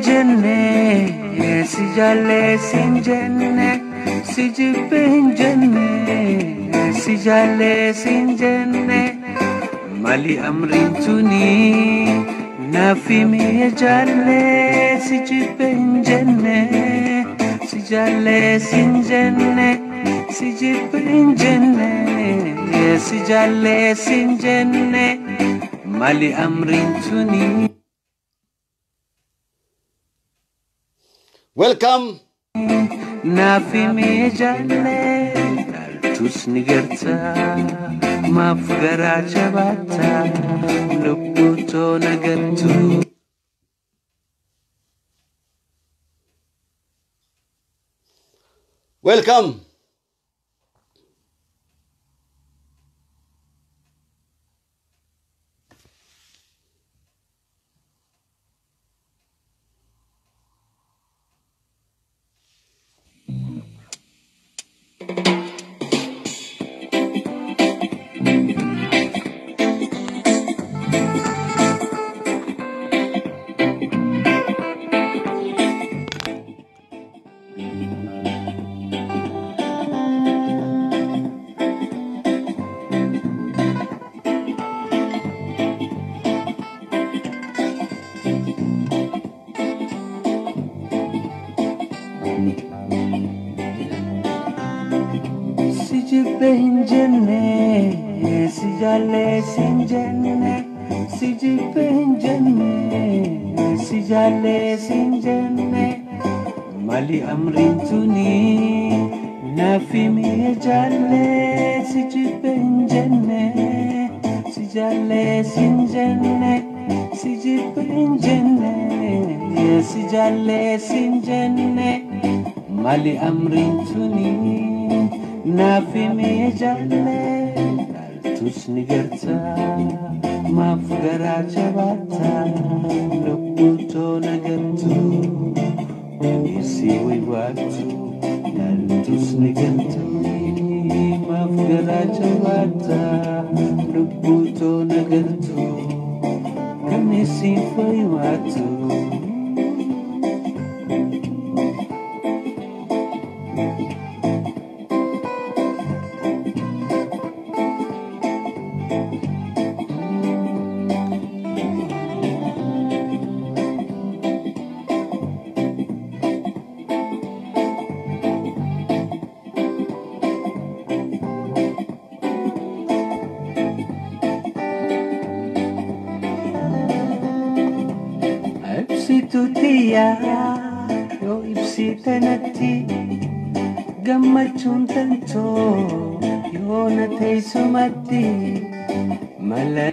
Jenne, si jale sin jenne, si jibbe jenne, si jale sin jenne, mali amrin tuni, nafi mi jale, si jibbe jenne, si jale sin jenne, si jibbe jenne, si jale sin jenne, mali amrin tuni. Welcome. Nafi mi jale, tus nigerta, maaf garaa jabaata, lubbuu too nagattu. Welcome. Jenne, si jale sin jenne, si jibbe jenne, si jale sin jenne, mali amrin tuni, nafi mi jale, si jibbe jenne, si jale sin jenne, si jibbe jenne, si jale sin jenne, mali amrin tuni. Nafi mi jale, tus nigerta, maaf garaa jabaata, lubbuu too nagattu, isi waywaattu, tus nigerta, maaf garaa jabaata, lubbuu too nagattu, kan isi waywaattu. Yoo ibsite natti gammachuun tantoo yoo na teessumatti mala.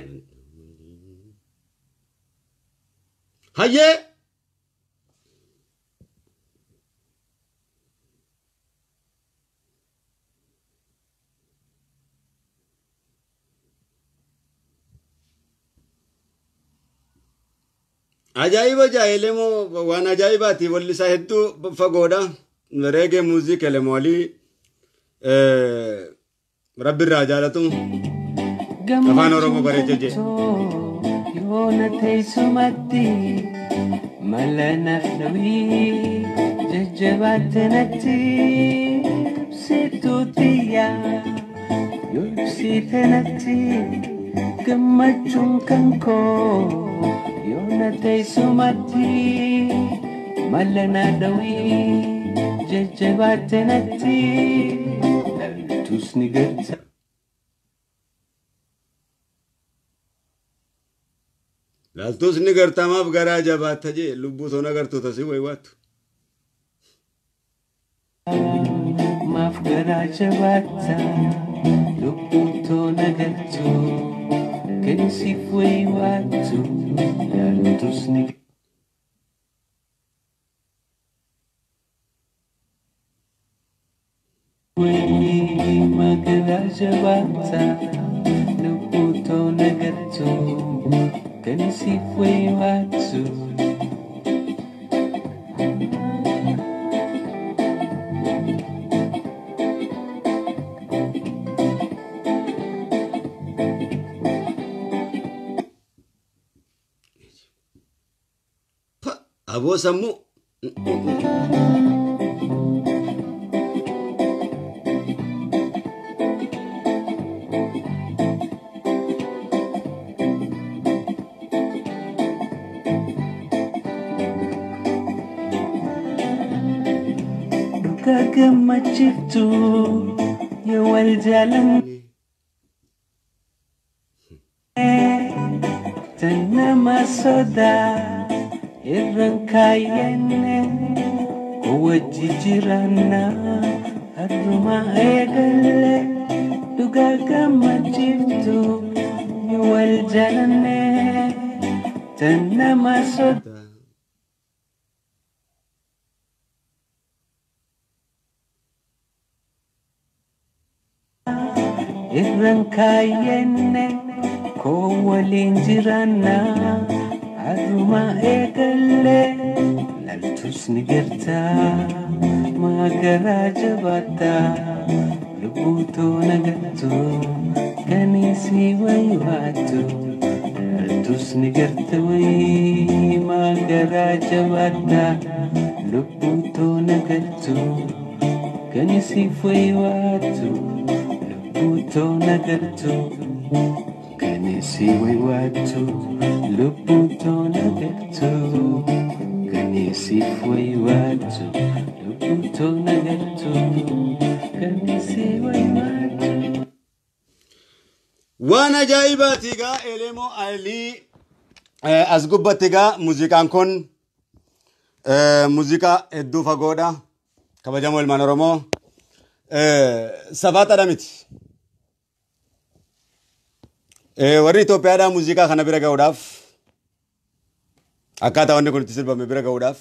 Hayyee! Ajaa'iba jaa'ilemoo waan ajaa'ibaati wallisaa hedduu fagoodha. Reegee muuziqaa elemoolii rabbi irraa jaalatu afaan Oromoo bareechee jee. Yoo na teessumatti mala naaf dhawii jajjabaatte natti ibsituu xiyyaa yoo ibsite natti gammachuun kan koo. Yoona teessumatti mala na dhawii jajjabaatte natti laaltus ni garta. Laaltus ni gartamaaf garaa jabaatta jee lubbuu toon agartu tasii waywaattu. Maaf garaa jabaatta lubbuu toon agartu. Kan siif waywaattu laaltus ni. Magaraa jabaata lubbuu toona gattu kan siif waywaatu. Aboo sammuu. Dhugaa gammachiiftu yoo wal jaalanne tan nama sodaa irraan kaayyanne wajji jiraanna har'uma eegalle. Dhugaa gammachiiftu yoo wal jaalanne tan nama sodaa irraan kaayyanne koo waliin jiraanna har'uma eegalle. Laltus ni gartaa magaraa jabaata lubbuu toona gattu kan isii waywaatu. Laltus ni garta wayii magaraa jabaata lubbuu toona gattu kan isiif waywaatu. Lubbuu toona gattu kan isii waywaatu. Lubbuu toona gattu kan isiif waywaatu. Lubbuu toona gattu kan isii waywaatu. Waan ajaa'ibaati egaa Elemoo Alii as gubbatti egaa muuziqaan kun muuziqaa hedduu fagoodha. Kabajamoo ilmaan Oromoo safaataadha miti. Warri Itoophiyaadhaa muuziqaa kana bira ga'uudhaaf akkaataa wanni kun itti sirbame bira ga'uudhaaf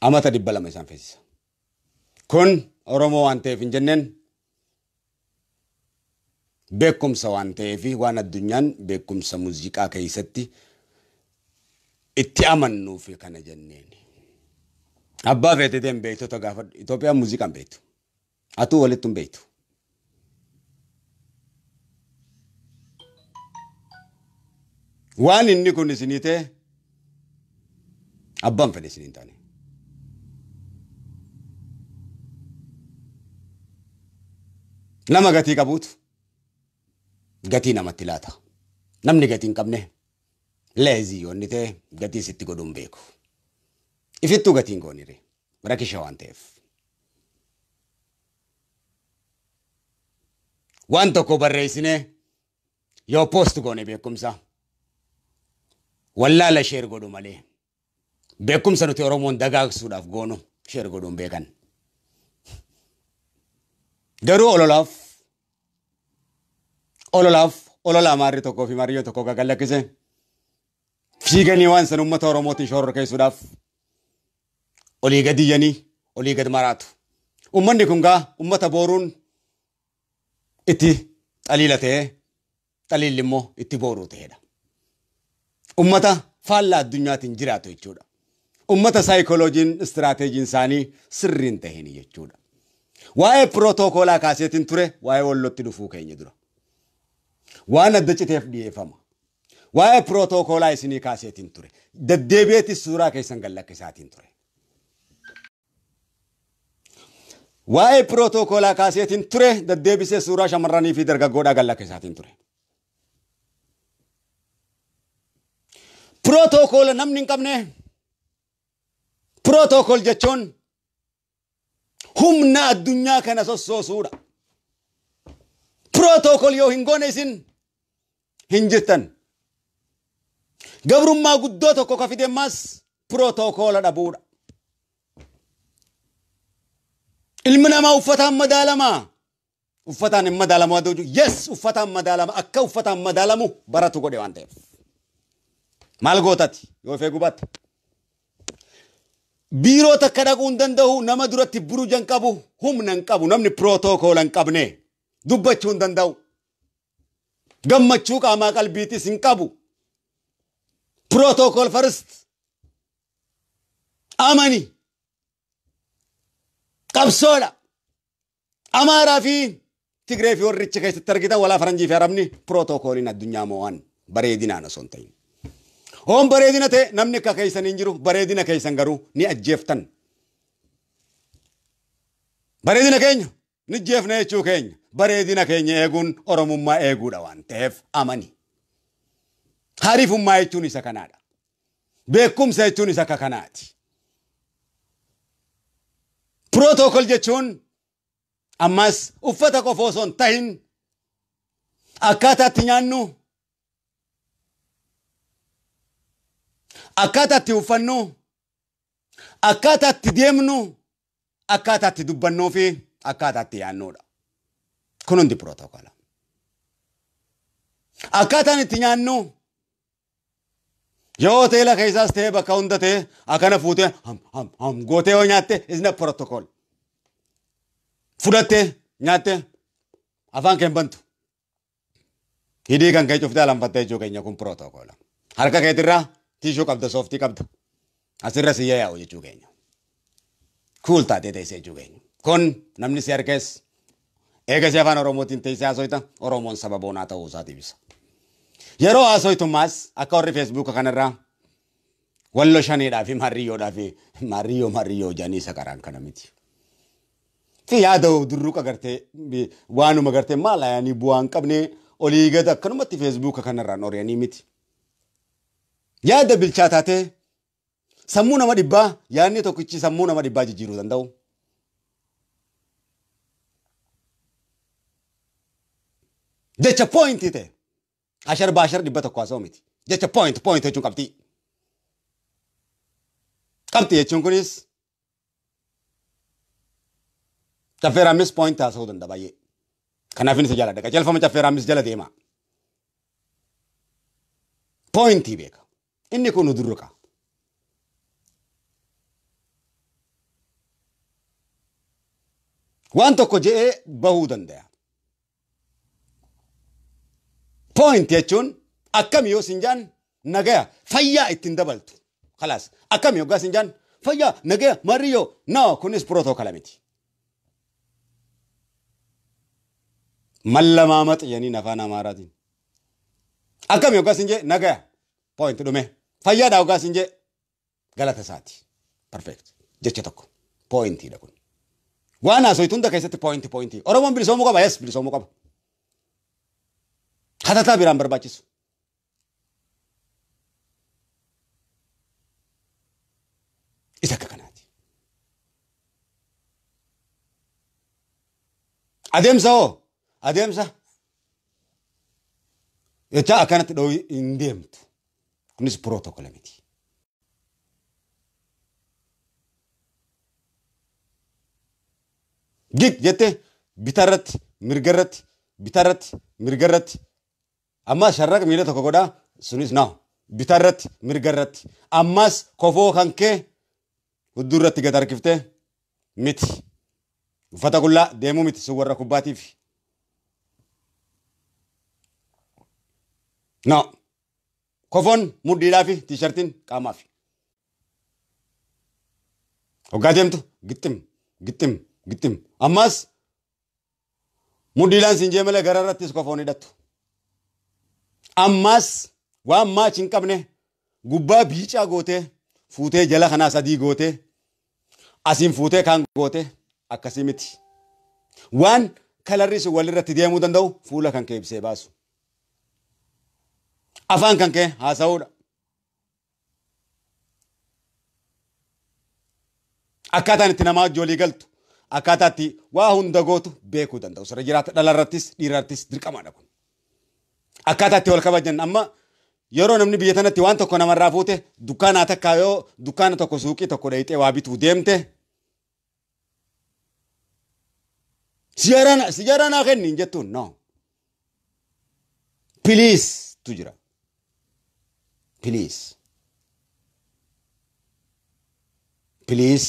amata 200 isaan feesisa. Kun Oromoo waan ta'eef hin jenneen beekumsa waan ta'eef waan addunyaan beekumsa muuziqaa keessatti itti amannuuf kana jenneen. Abbaa feetee hin beektota gaafadhu. Itoophiyaan muuziqaa hin beektu. Atuu walitti hin beektu. Waan inni kun isinii ta'e abbaan fedhe isinii hin taane. Nama gatii qabuutu gatii namatti laata. Namni gatii hin qabne leezii yoo inni ta'e gatii sitti godhuu hin beeku. Ifittuu gatii hin goonire rakisha waan ta'eef. Waan tokko barreessinee yoo poost goone beekumsa wallaala sheer godhu malee beekumsa nuti Oromoon dagaagsuudhaaf goonu sheer godhuu hin beekan. Garuu ololaaf olola amaarri tokkoo fi mariyyoo tokko gagalakkise fiiganii waan san uummata Oromootiin shororkeessuudhaaf olii gad iyyanii olii gad maraatu. Uummanni kun gaa uummata booruun itti xaliila ta'ee xaliilli immoo itti booruu ta'edha. Uummata faallaa addunyaatiin jiraatu jechuudha. Uummata saayikolojiin istiraateejiin isaanii sirriin ta'een jechuudha. Waa'ee pirootokoolaa kaaseetiin ture waa'ee wallotti dhufuu keenya dura. Waan adda citeef dhiyeeffama. Waa'ee pirootokoolaa isinii kaaseetiin ture. Deddeebi'eetis suuraa keessan gallakkisaatiin ture. Waa'ee pirootokoolaa kaaseetiin ture deddeebisee suuraa shamarranii fi dargaggoodhaa gallakkisaatiin ture. Pirootookoola namni hin qabne pirootokool jechuun humna addunyaa kana sossoosuudha. Pirootokool yoo hin goone isin hin jirtan. Gabrummaa guddoo tokko ka fide ammas pirootookoola dhabuudha. Ilmi namaa uffataan madaalamaa. Uffataan hin madaalamu aduu jiru. Yes, uffataan madaalama. Akka uffataan madaalamu baratu godhe waan ta'eef. Maal gootati yoo feeguu baatte? Biiroo takka dhaquu hin danda'u, nama duratti buruja hin qabu, humna hin qabu, namni pirootookoola hin qabne dubbachuu hin danda'u. Gammachuu qaamaa qalbiitis hin qabu. Protocol first. Amani. Qabsoodha. Amaaraa fi Tigree fi warricha keessatti argitan walaa faranjii fi arabni pirootokooliin addunyaa mo'an bareedinaan osoo hin ta'in. Hoon bareedina ta'e namni akka keessan hin jiru, bareedina keessan garuu ni ajjeeftan. Bareedina keenya ni jeefna jechuu keenya. Bareedina keenya eeguun Oromummaa eeguudha waan ta'eef amani. Hariifummaa jechuun isa kanaadha. Beekumsa jechuun isa akka kanaati. Protocol jechuun ammas uffata qofa osoo hin tahin akkaataa itti nyaannu, akkaataa itti uffannu, akkaataa itti deemnu, akkaataa itti dubbannuu fi akkaataa itti yaannuudha. Kun hundi protocol. Akkaataan itti nyaannu yoo hoteela keessaas ta'e bakka hunda ta'e akkana fuutee ham ham ham gootee yoo nyaatte isna protocol. Fudhattee nyaatte afaan kee hin bantu. Hidhii kan kee cuftee alanfattee jechuu keenya kun protocol. Harka keetirraa tiishuu qabda, sooftii qabda. Asirra si yaa'u jechuu keenya. Kuul taatee teessee jechuu keenya. Kun namni si harkees eega si afaan Oromootiin teessee haasoyta, Oromoon saba boonaa ta'uu isaatiif ibsa. Yeroo haasoytummaas akka warri Feesbuuka kanarraa wallo shaneedhaa fi marriyyoodhaa fi marriyyoo marriyyoo jedhanii isa karaan kana miti. Fi yaada durruqa gartee waanuma gartee maal ayanii bu'aa hin qabne olii gad akkanumatti Feesbuuka kanarraan ori'anii miti. Yaada bilchaataa ta'e sammuu nama dhibbaa, yaadni tokkichi sammuu nama dhibbaa jijjiiruu danda'u. Jecha poointii ta'e ashar baashar 100 haasa'u miti. Jecha point point jechuun qabxii. Qabxii jechuun kunis caffeeraamis point haasa'uu danda'a baay'ee. Kanaaf inni isa jaaladha. Qajeelfama caffeeraamis jala deema. Pointii beeka. Inni kun udurruqa. Waan tokko je'ee bahuu danda'a. Point jechuun akkami yoo sin jaan nagaya fayyaa ittiin dabaltu. Khalaas akkami yoggaa sin jaan fayyaa nagaya marriyyoo no kunis protocol miti. Mallamaamax jedhaniin afaan Amaaraatiin. Akkami yoggaa sin jee nagaya point dhume. Fayyaadha yoggaa sin jee galata isaati. Perfect. Jecha tokko pointiidha kun. Waan haasoytu hunda keessatti pointi pointii. Oromoon bilisoomuu qaba. Yes, bilisoomuu qaba. Hatataa biraan barbaachisu. Isa akka kanaati. Adeemsa hoo? Adeemsa jecha akkanatti dhooyi hin deemtu. Kunis pirootokola miti. Gig jette bitarratti mirgarratti bitarratti mirgarratti ammas sharraqa miila tokko godhaa sunis naahu bitarratti mirgarratti ammas kofoo kan kee hudduu irratti gad harkiftee miti. Uffata qullaa deemuu miti sun warra kubbaatiif. No. Kofoon mudhiidhaa fi tiishartiin qaamaaf. Hoggaa deemtu gixxim gixxim gixxim. Ammas mudhiidhaan siin jee malee gara irrattis kofoon hidhattu. Ammas waan maachi hin qabne gubbaa biicaa gootee fuutee jala kanaa sadii gootee asiin fuutee kaan gootee akkasii miti. Waan kalarri sun walirratti deemuu danda'u fuula kan kee ibsee baasu. Afaan kan kee haasa'uudha. Akkaataan itti namaa wajji walii galtu, akkaataa itti waa hunda gootu beekuu danda'u. Sirra jiraata dhalarrattis dhiirarrattis dirqamaadha kun. Akkaataa itti wal kabajan amma yeroo namni biyya tanatti waan tokko namarraa fuute dukkaanaa takkaa yoo dukkaana tokko suuqii tokko dhayxee waa bituu deemte sijaaraa naa kenni hin jettuun no. Please tu jira. Please. Please.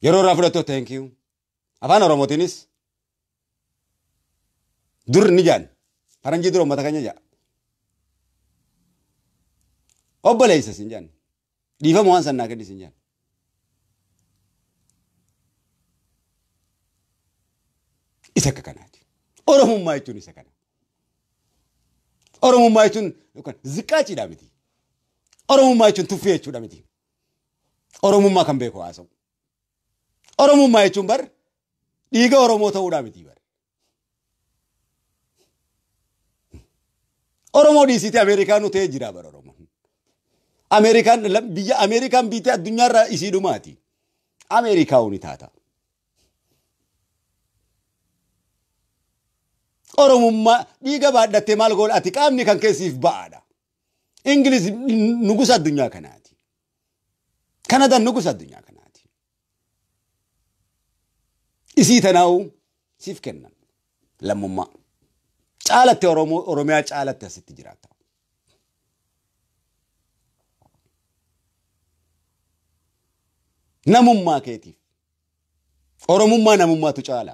Yeroo irraa fudhattu thank you. Afaan Oromootiinis dur ni jaan. Faranjii dura uummata keenya jaa. Obboleessa sin jaan. Dhiifama waan sannaa kenni sin jaan. Isa akka kanaati. Oromummaa jechuun isa kana. Oromummaa jechuun yookaan ziqqaaciidha miti. Oromummaa jechuun tuffii jechuudha miti. Oromummaa kan beeku haasa'u. Oromummaa jechuun bar dhiiga Oromoo ta'uudha miti bar. Oromoo dhiisitee Ameerikaanuu ta'ee jira bar Oromoon. Ameerikaan biyya Ameerikaan biitee addunyaarraa isii dhumaati. Ameerikaa'uu ni taata. Oromummaa dhiiga baadhattee maal goona ati qaamni kan keessiif ba'aadha. Ingiliz nugusa addunyaa kanaati. Kanadaan nugusa addunyaa kanaati. Isii tanaa'uu siif kennan lammummaa. Caalatte Oromoo Oromiyaa caalatte asitti jiraata. Namummaa keetiif. Oromummaa namummaatu caala.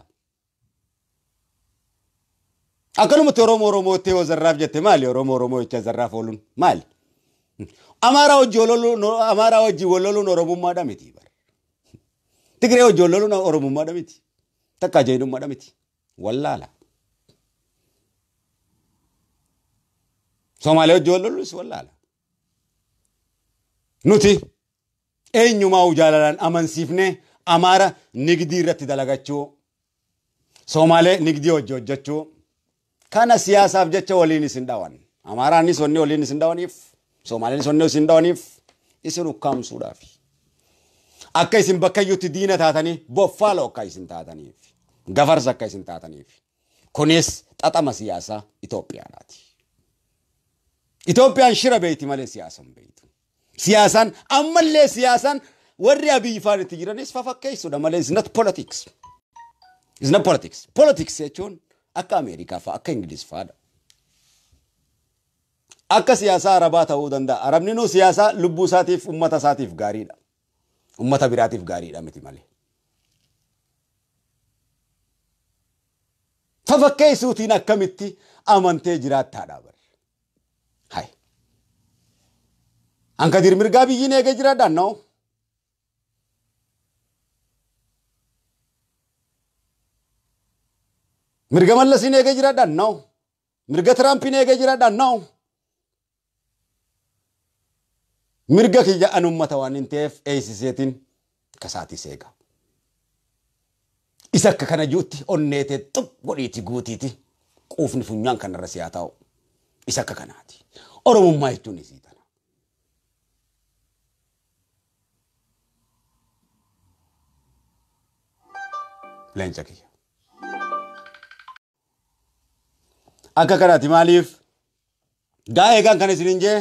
Akkanumatti Oromoo Oromootti yoo zarraaf jette maali? Oromoo Oromoo jecha zarraaf ooluun maali? Amaaraa wajjin wal loluun Oromummaadha miti bara. Tigree wajjin wal loluun Oromummaadha miti. Takka jainummaadha miti. Wallaala. Somaalee wajjin wal loluunis wallaala. Nuti eenyumaa jaalalaan amansiifnee Amaara nigdii irratti dalagachuu, Somaalee nigdii hojii hojjechuu, kana siyaasaaf jecha waliin isin dhawan. Amaaraanis wanni waliin isin dhawaniif, Somaaleenis wanni isin dhawaniif isin ukkaamsuudhaaf. Akka isin bakka iyyuutti diina taatanii boffaaloo akka isin taataniif, gafarsa akka isin taataniif. Kunis xaxama siyaasaa Itoophiyaadhaati. Itoophiyaan shira beeyti malee siyaasa hin beeytu. Siyaasaan ammallee siyaasaan warri Abiy faan itti jiranis fafakkeessuudha malee is not politics. Is not politics. Politics jechuun akka Ameerikaa fa'a akka Ingiliz fa'aadha. Akka siyaasaa Arabaa ta'uu danda'a. Arabni nuu siyaasaa lubbuu isaatiif uummata isaatiif gaariidha. Uummata biraatiif gaariidha miti malee. Fafakkeessuutiin akkamitti amantee jiraattaadha bar. Hai. Ankadir mirgaa biyyiin eegee jiraadhaan noo. Mirga Mallasiin eegee jiraadhaan noo. Mirga Tiraampiin eegee jiraadhaan noo. Mirga kiyya an uummata waan hin ta'eef eeysiseetiin kasaatis eega. Isa akka kana jirutti onneetee xub godhiiti guutiiti quufni funyaan kanarra si haa taa'u. Isa akka kanaati. Oromummaa jechuun isii tana. Leenca kiyya. Akka kanaati maaliif gaa eegaan kan isin jee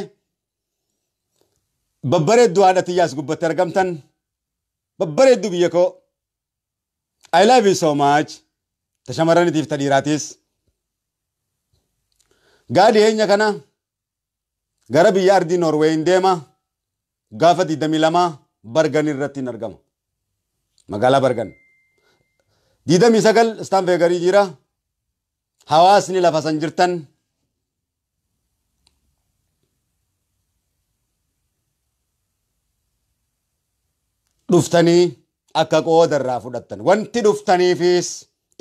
babbareedduu haadha xiyyaas gubbatti argamtan babbareedduu biyya koo I love you so much. Ta shamarraniitiif ta dhiiraatis. Gaa dhiyeenya kana gara biyya ardii Noorweeyin deema gaafa 22 Bargan irratti hin argama. Magaalaa Bargan. 29 Istaanfeegarii jira. Hawaasni lafa san jirtan dhuftanii akka qooda irraa fudhattan. Wanti dhuftaniifis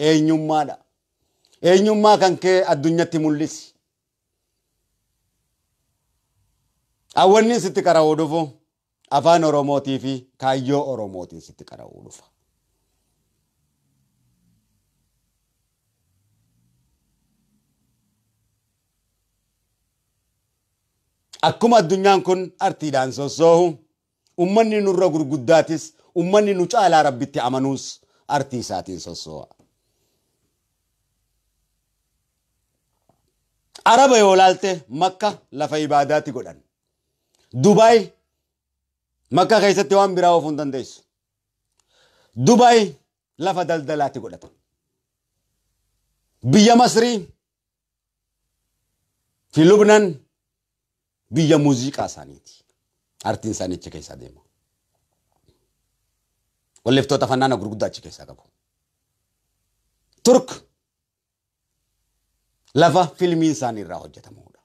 eenyummaadha. Eenyummaa kan kee addunyatti mul'isi. Hawwanni sitti qara'uu dhufu afaan Oromootii fi kaayyoo Oromootiin sitti qara'uu dhufa. Akkuma addunyaan kun artiidhaan sossoohu ummanni nurra gurguddaatis ummanni nu caalaa rabbitti amanuus artii isaatiin sossoo'a. Araba yoo laalte Makka lafa ibaadaatti godhan. Dubaay Makka keessatti waan biraa oofuu hin dandeessu. Dubaay lafa daldalaatti godhatan. Biyya Masrii fi Lubnaan Biyya muuziqaa isaaniiti. Artiin isaanii achi keessa deema. Walliftoota fannaana gurguddaa achi keessaa qabu. Turk lafa filmiin isaanii irraa hojjetamudha.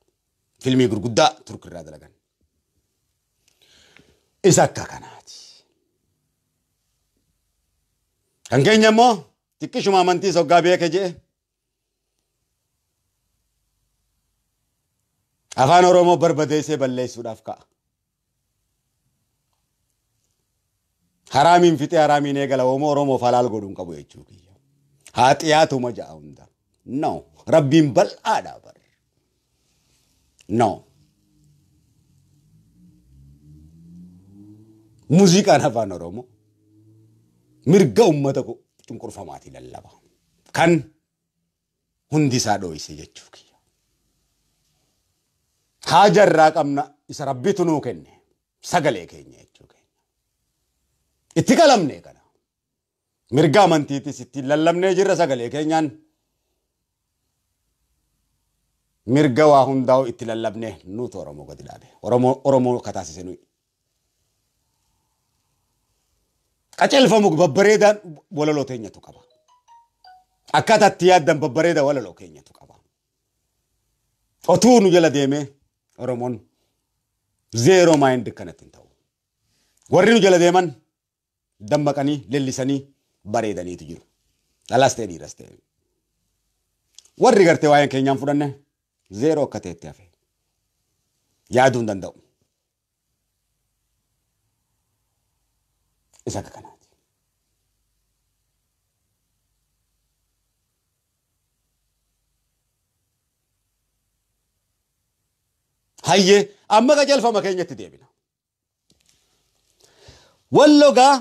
Filmii gurguddaa Turk irraa dalagan. Isa akka kanaati. Kan keenya immoo xiqqishuma amantii soggaa beeke jee afaan Oromoo barbadeessee balleessuudhaaf ka'a. Haraamiin fixee haraamiin eegala oomoo Oromoof halaal godhuun qabu jechuu kiyya. Haa xiyaatuma ja'a hunda. No. Rabbiin bal'aadha bar. No. Muuziqaan afaan Oromoo mirga uummata cunqurfamaatii lallaba. Kan hundi isaa dhooyse jechuu kiyya. Haaja irraa qabna isa Rabbitu nuu kenne sagalee keenya jechuu keenya. Itti qalamne kana. Mirga amantiitis ittiin lallabnee jirra sagalee keenyaan. Mirga waa hundaa'u itti lallabnee nuutu Oromoo gadi dhaabe. Oromoo kataasise nuyi. Qaceelfamu babbareedaan walaloo teenyatu qaba. Akkaataa itti yaaddan babbareeda walaloo keenyatu qaba. Otuu nu jala deemee Oromoon zeeroo maayind kanatti hin ta'u. Warri nu jala deeman dammaqanii leellisanii bareedaniitu jiru. Dhalaas ta'e dhiiras ta'e. Warri gartee waa'een keenyaan fudhanne zeeroo akka ta'etti hafe. Yaaduu hin danda'u. Isa akka kanaati. Hayyee amma qajeelfama keenyatti deebina. Wallogaa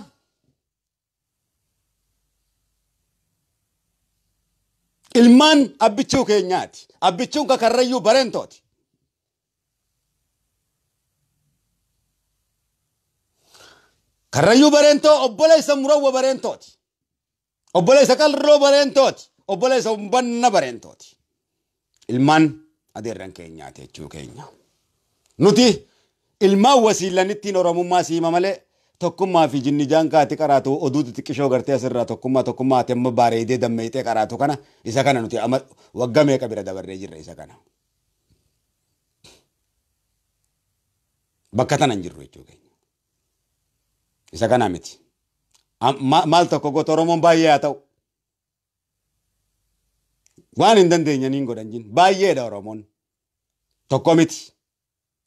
ilmaan abbichuu keenyaati. Abbichuun kakarrayyuu bareentooti. Karrayyuu bareentoo obboleessa murawwa bareentooti. Obboleessa qal'oo bareentooti. Obboleessa humbanna bareentooti. Ilmaan adeerran keenyaati jechuu keenya. Nuti ilmaan wasiilanittiin Oromummaa siima malee tokkummaa fi jinni jaankaatti qaraatu oduu xixiqqishoo gartee asirraa tokkummaa tokkummaa ati amma bareedee dammeeyxee qaraatu kana isa kana nuti amma waggaa meeqa bira dabarree jirra isa kana. Bakka tana hin jirru jechuu keenya. Isa kana miti. Maal tokko goota Oromoon baay'ee haa ta'u. Waan hin dandeenye niin godhan jin. Baay'eedha Oromoon. Tokko miti.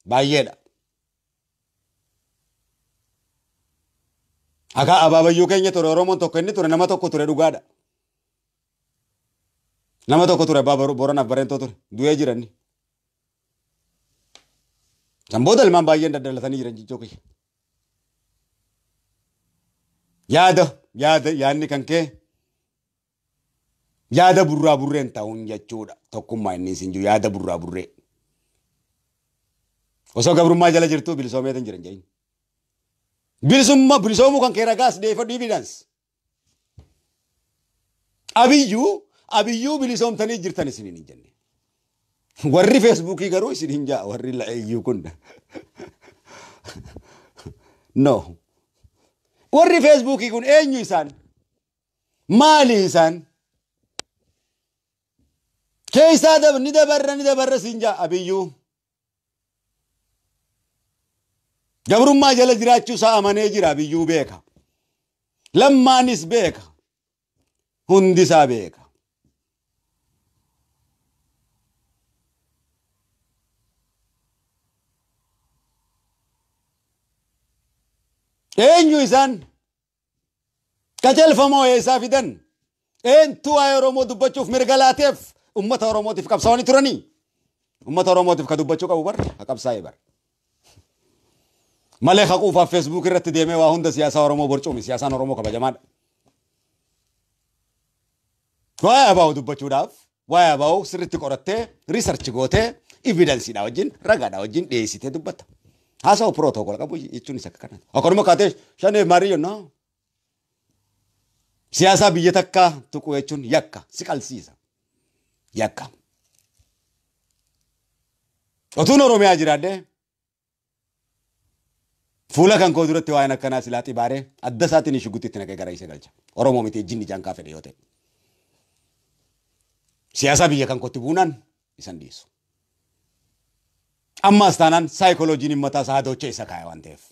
Baay'eedha. Akka abaabayyuu keenya ture Oromoon tokko inni ture nama tokko ture dhugaadha. Nama tokko ture abbaa Booranaaf Bareentoo ture. Du'ee jiranni. San booda ilmaan baay'een daddalatanii jiran jechuu kiyya. Yaada yaada yaadni kan kee yaada burraa burreen ta'uun jechuudha. Tokkummaa inni isin jiru yaada burraa burree. Osoo gabrummaa jala jirtuu bilisoomeetan jiran jedhin. Bilisummaa bilisoomuu kan kee ragaas deeffadhu evidence. Abiyyuu bilisoomtanii jirtan isiniin hin jenne. Warri Feesbuukii garuu isin hin jaa warri la'eeyyuu kun. No. Warri Feesbuukii kun eenyu isaan? Maali isaan? Keessaa ni dabarra ni dabarra siin jaa Abiyyuu. Gabrummaa jala jiraachuu isaa amanee jira Abiyyuu beeka. Lammaanis beeka. Hundi isaa beeka. Eenyu isaan? Qajeelfamoo eessaa fidan? Eentu waa'ee Oromoo dubbachuuf mirga laateef uummata Oromootiif qabsaa'anii turanii? Uummata Oromootiif ka dubbachuu qabu bar ha qabsaa'ee bar. Malee haquufaaf Feesbuuk irratti deemee waa hunda siyaasa Oromoo borcuumi. Siyaasaan Oromoo kabajamaadha. Waa'ee abaa'u dubbachuudhaaf waa'ee abaa'u sirriitti qorattee riisarchi gootee evidensiidhaa wajjin ragaadhaa wajjin dhiyeessitee dubbatta. Haasa'u pirootokool qabu jechuun isa akka kanaati. Akkanuma kaatee shaneef maariyyoo no. Siyaasaa biyya takkaa tuqu jechuun yakka si qalsiisa. Yakka. Otuun Oromiyaa jiraadhee Fuula kan koo duratti waa'een akkanaa silaa xibaaree adda isaatiin shuggutti itti naqee gara isa galcha. Oromoo miti jinni jaankaa fedhe yoo ta'e. Siyaasa biyya kan kootti buunaan isan dhiisu. Ammaas taanaan saayikolojiin mataa isaa hadochee isa kaaya waan ta'eef.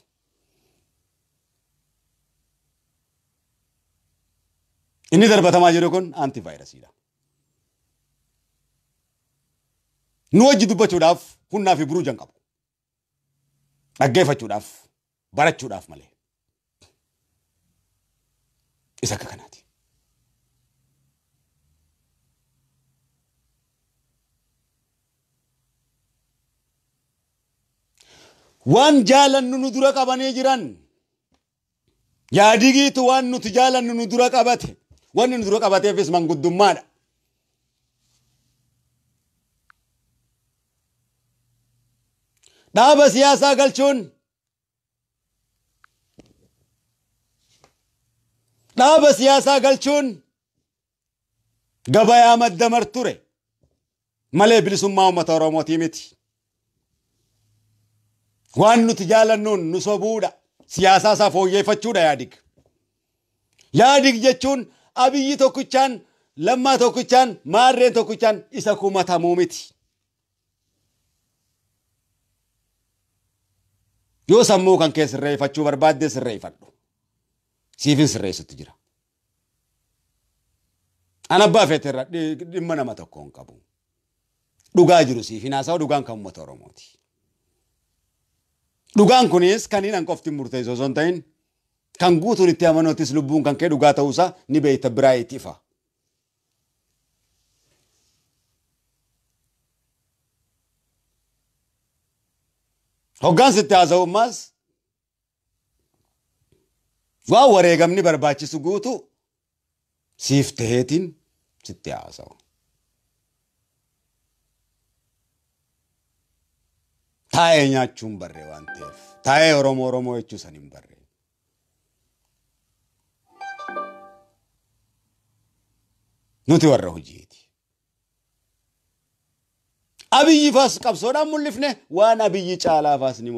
Inni darbatamaa jiru kun antivaayirasiidha. Nu wajji dubbachuudhaaf humnaa fi buruujan qabu. Dhaggeeffachuudhaaf barachuudhaaf malee. Isa akka kanaati. Waan jaalannu nu dura qabanii jiran yaadigiitu waan nuti jaalannu nu dura qabate. Wanni nu dura qabateefis manguddummaadha. Dhaaba siyaasaa galchuun dhaaba siyaasaa galchuun gabayaa madda marture malee bilisummaa uummata Oromootii miti. Waan nuti jaalannuun nu sobuudha. Siyaasaa isaa fooyyeffachuudha yaadig. Yaadig jechuun Abiyyi tokkichaan, Lammaa tokkichaan, Maarreen tokkichaan isa kumatamuu miti. Yoo sammuu kan kee sirreeffachuu barbaadde sirreeffadhu. Siifin sirreessutti jira. An abbaa feeteerra dhimma nama tokko hin qabu. Dhugaa jiru siifin haasa'u dhugaan kan uummata Oromooti. Dhugaan kunis kan hin qofti murteessu osoo hin ta'in kan guutuun itti amanootis lubbuun kan kee dhugaa ta'uusaa ni beekta biraa itti ifa. Hoggaansi itti haasa'u ammaas waan wareegamni barbaachisu guutu siif taheetiin sitti haasa'u. Taa'ee nyaachuun barree waan ta'eef taa'ee Oromoo Oromoo jechuu san hin barree. Nuti warra hojiiti. Abiyyi faas qabsoodhaan mul'ifne waan Abiyyi caalaa faas ni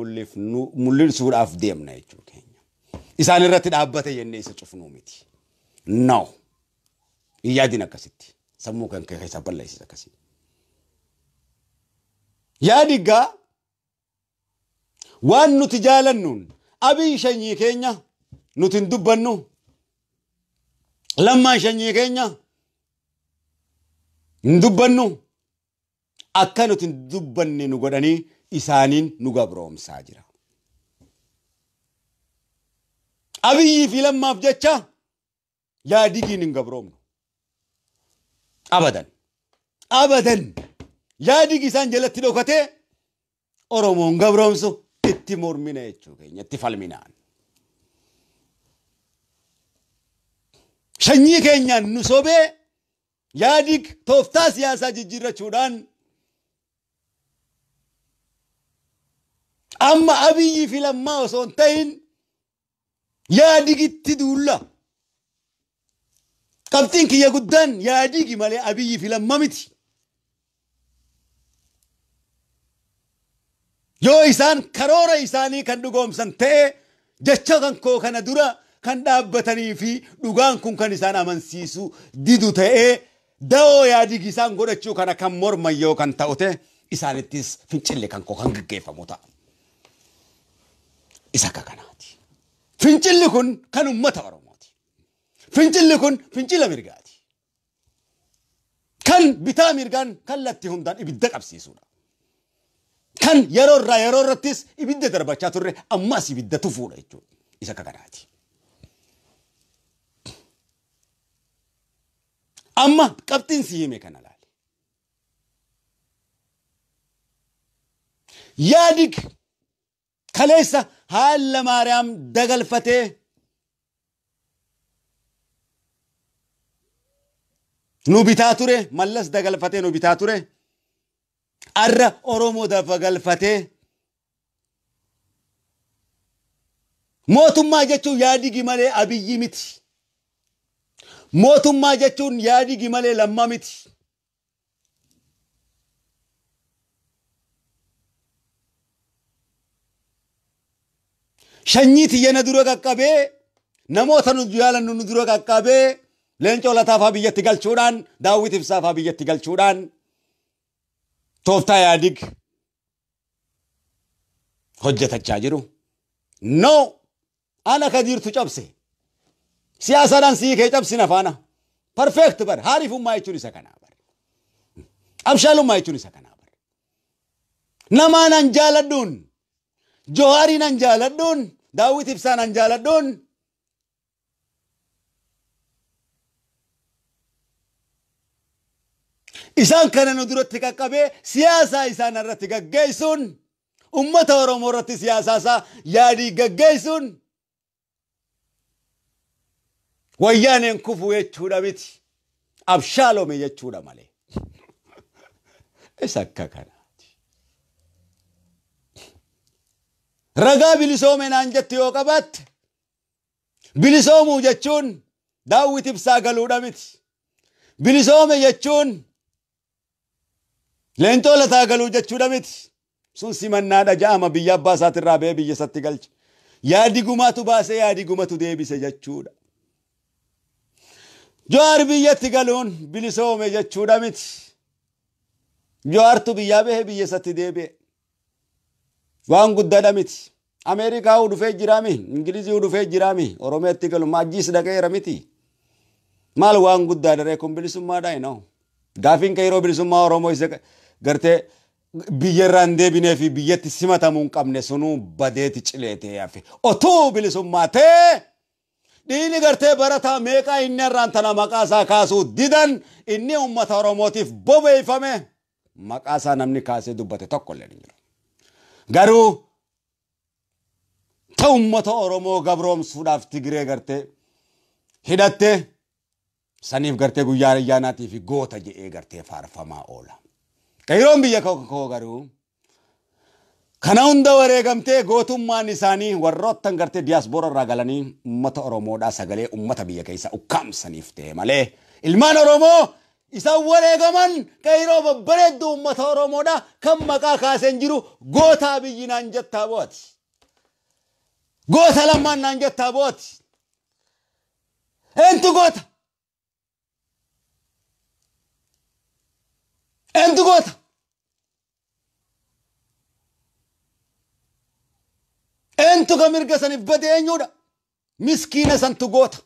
mul'isuudhaaf deemna jechuu keenya. Isaan irratti dhaabbate jennee isa cufnuu miti. No. Yaadin akkasitti. Sammuu kan keessa balleessis akkasii. Yaadi gaa waan nuti jaalannuun Abiyyi shanyii keenya nuti hin dubbannu. Lammaan shanyii keenya hin dubbannu. Akka nuti hin dubbanne nu godhanii isaaniin nu gabroomsaa jira. Abiyyi fi Lammaaf jecha yaadigiin hin gabroomnu. Abadan. Abadan. Yaadigi isaan jalatti dhokatee Oromoon gabroomsu itti mormina jechuu keenya itti falminaan. Shanyii keenyaan nu sobee yaadig tooftaa siyaasaa jijjiirrachuudhaan amma Abiyyi fi Lammaa osoo hin ta'in yaadigitti duulla. Qabxiin kiyya guddaan yaadigi malee Abiyyi fi Lammaa miti. Yoo isaan karoora isaanii kan dhugoomsan ta'e jecha kan koo kana dura kan dhaabbatanii fi dhugaan kun kan isaan amansiisu didu ta'ee da'oo yaadigi isaan godhachuu kana kan morman yoo kan ta'u ta'e isaanittis fincilli kan koo kan gaggeeffamu ta'a. Isa akka kanaati. Fincilli kun kan uummata Oromooti. Fincilli kun fincila mirgaati. Kan bitaa mirgaan kallattii hundaan ibidda qabsiisudha. Kan yeroo irraa yeroo irrattis ibidda darbachaa turre ammas ibidda tufuudha jechuudha. Isa akka kanaati. Amma qabxiin si hime kana laali. Yaadig kaleessa haala Maariyaam dagalfatee nu bitaa ture, Mallas dagalfatee nu bitaa ture. Arra Oromoo dagalfatee mootummaa jechuun yaadigi malee Abiyyi miti. Mootummaa jechuun yaadigi malee Lammaa miti. Shanyii tiyya na dura qaqqabee namoota nu jaalannu nu dura qaqqabee Leencoo Lataa fa'aa biyyatti galchuudhaan Daawwit Ibsaa fa'aa biyyatti galchuudhaan tooftaa Yaadig hojjetachaa jiru. No! Ana Kadiirtu cabse. Siyaasaadhaan sii kee cabsina faana. Perfect bar. Haarifummaa jechuun isa kanaa bar. Abshaalummaa jechuun isa kanaa bar. Namaan an jaaladhuun, Johaariin an jaaladhuun, Daawwit Ibsaan an jaaladhuun isaan kana nu duratti qaqqabee siyaasaa isaan irratti gaggeessuun ummata Oromoo irratti siyaasaa isaa yaadii gaggeessuun wayyaaneen kufuu jechuudha miti. Abshaalome jechuudha malee. Isa akka kanaati. Ragaa bilisoome naan jettu yoo qabaatte bilisoomuu jechuun Daawwit Ibsaa galuudha miti. Bilisoome jechuun Leencoo Lataa galuu jechuudha miti. Sun simannaadha ja'ama biyya abbaa isaatirraa ba'ee biyya isatti galche. Yaadi gumaatu baasee yaadi gumatu deebise jechuudha. Jawaar biyyatti galuun bilisoome jechuudha miti. Jawaartu biyyaa bahee biyya isatti deebi'e. Waan guddaadha miti. Ameerikaa dhufee jiraami, Ingilizii dhufee jiraami, Oromiyaatti galu maajjiis dhaqeera miti. Maal waan guddaa daree kun bilisummaadha inoo. Gaafiin kan yeroo bilisummaa Oromoo isa gartee biyya irraa hin deebinee fi biyyatti simatamuu hin qabne sunuu badeeti cileetee hafe. Otuu bilisummaa ta'ee dhiini gartee barataa meeqaa inni irraan tana maqaa isaa kaasuu didan inni uummata Oromootiif bobeeffame maqaa isaa namni kaasee dubbate tokko illee hin jiru. Garuu ta uummata Oromoo gabroomsuudhaaf Tigiree gartee hidhattee saniif gartee guyyaa ayyaanaatii fi goota jedhee gartee faarfamaa oola. Qeeroon biyya koo garuu kana hunda wareegamtee gootummaan isaanii warroottan gartee diyaaspoora irraa galanii uummata Oromoodhaa sagalee uummata biyya keessa ukkaamsaniif ta'e malee ilmaan Oromoo isaan wareegaman qeeroo babbareedduu uummata Oromoodhaa kan maqaa kaaseen jiru gootaa biyyi naan jettaa bo'ati. Goota lammaan naan jettaa bo'ati. Eentu goota? Eentu goota? Eentu ka mirga saniif bade eenyudha? Miskiina santu goota.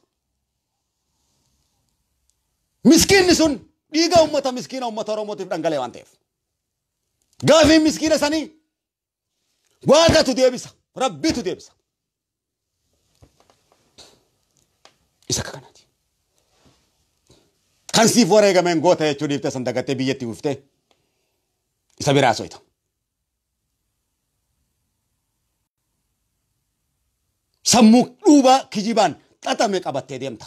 Miskiinni sun dhiiga uummata miskiina uummata Oromootiif dhangala'e waan ta'eef. Gaafiin miskiina sanii Waaqatu deebisa, Rabbitu deebisa. Isa akka kanaati. Kan siif wareegameen goota jechuu dhiiftee san dagattee biyyatti buuftee isa biraa soita. Sammuu dhuubaa kijibaan xaxame qabattee deemta.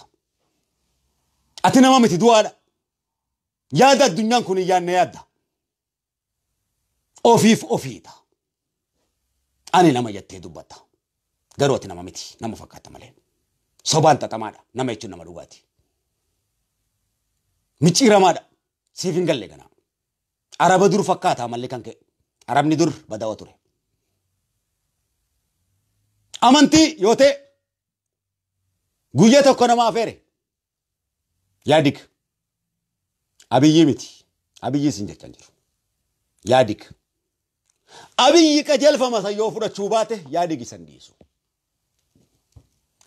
Ati nama miti du'aadha. Yaada addunyaan kun hin yaadne yaadda. Ofiif ofiidha. Ani nama jettee dubbatta. Garuu ati nama miti nama fakkaata malee. Sobaan xaxamaadha. Nama jechuun nama dhugaati. Micciiramaadha. Siif hin galle ganaa. Araba dur fakkaata malli kan ka'e. Arabni dur badawa ture. Amantii yoo ta'e guyyaa tokko nama afeere. Yaadik. Abiyyi miti. Abiyyi sin jechaa jiru. Yaadik. Abiyyi qajeelfama isa yoo fudhachuu baate yaadik isan dhiisu.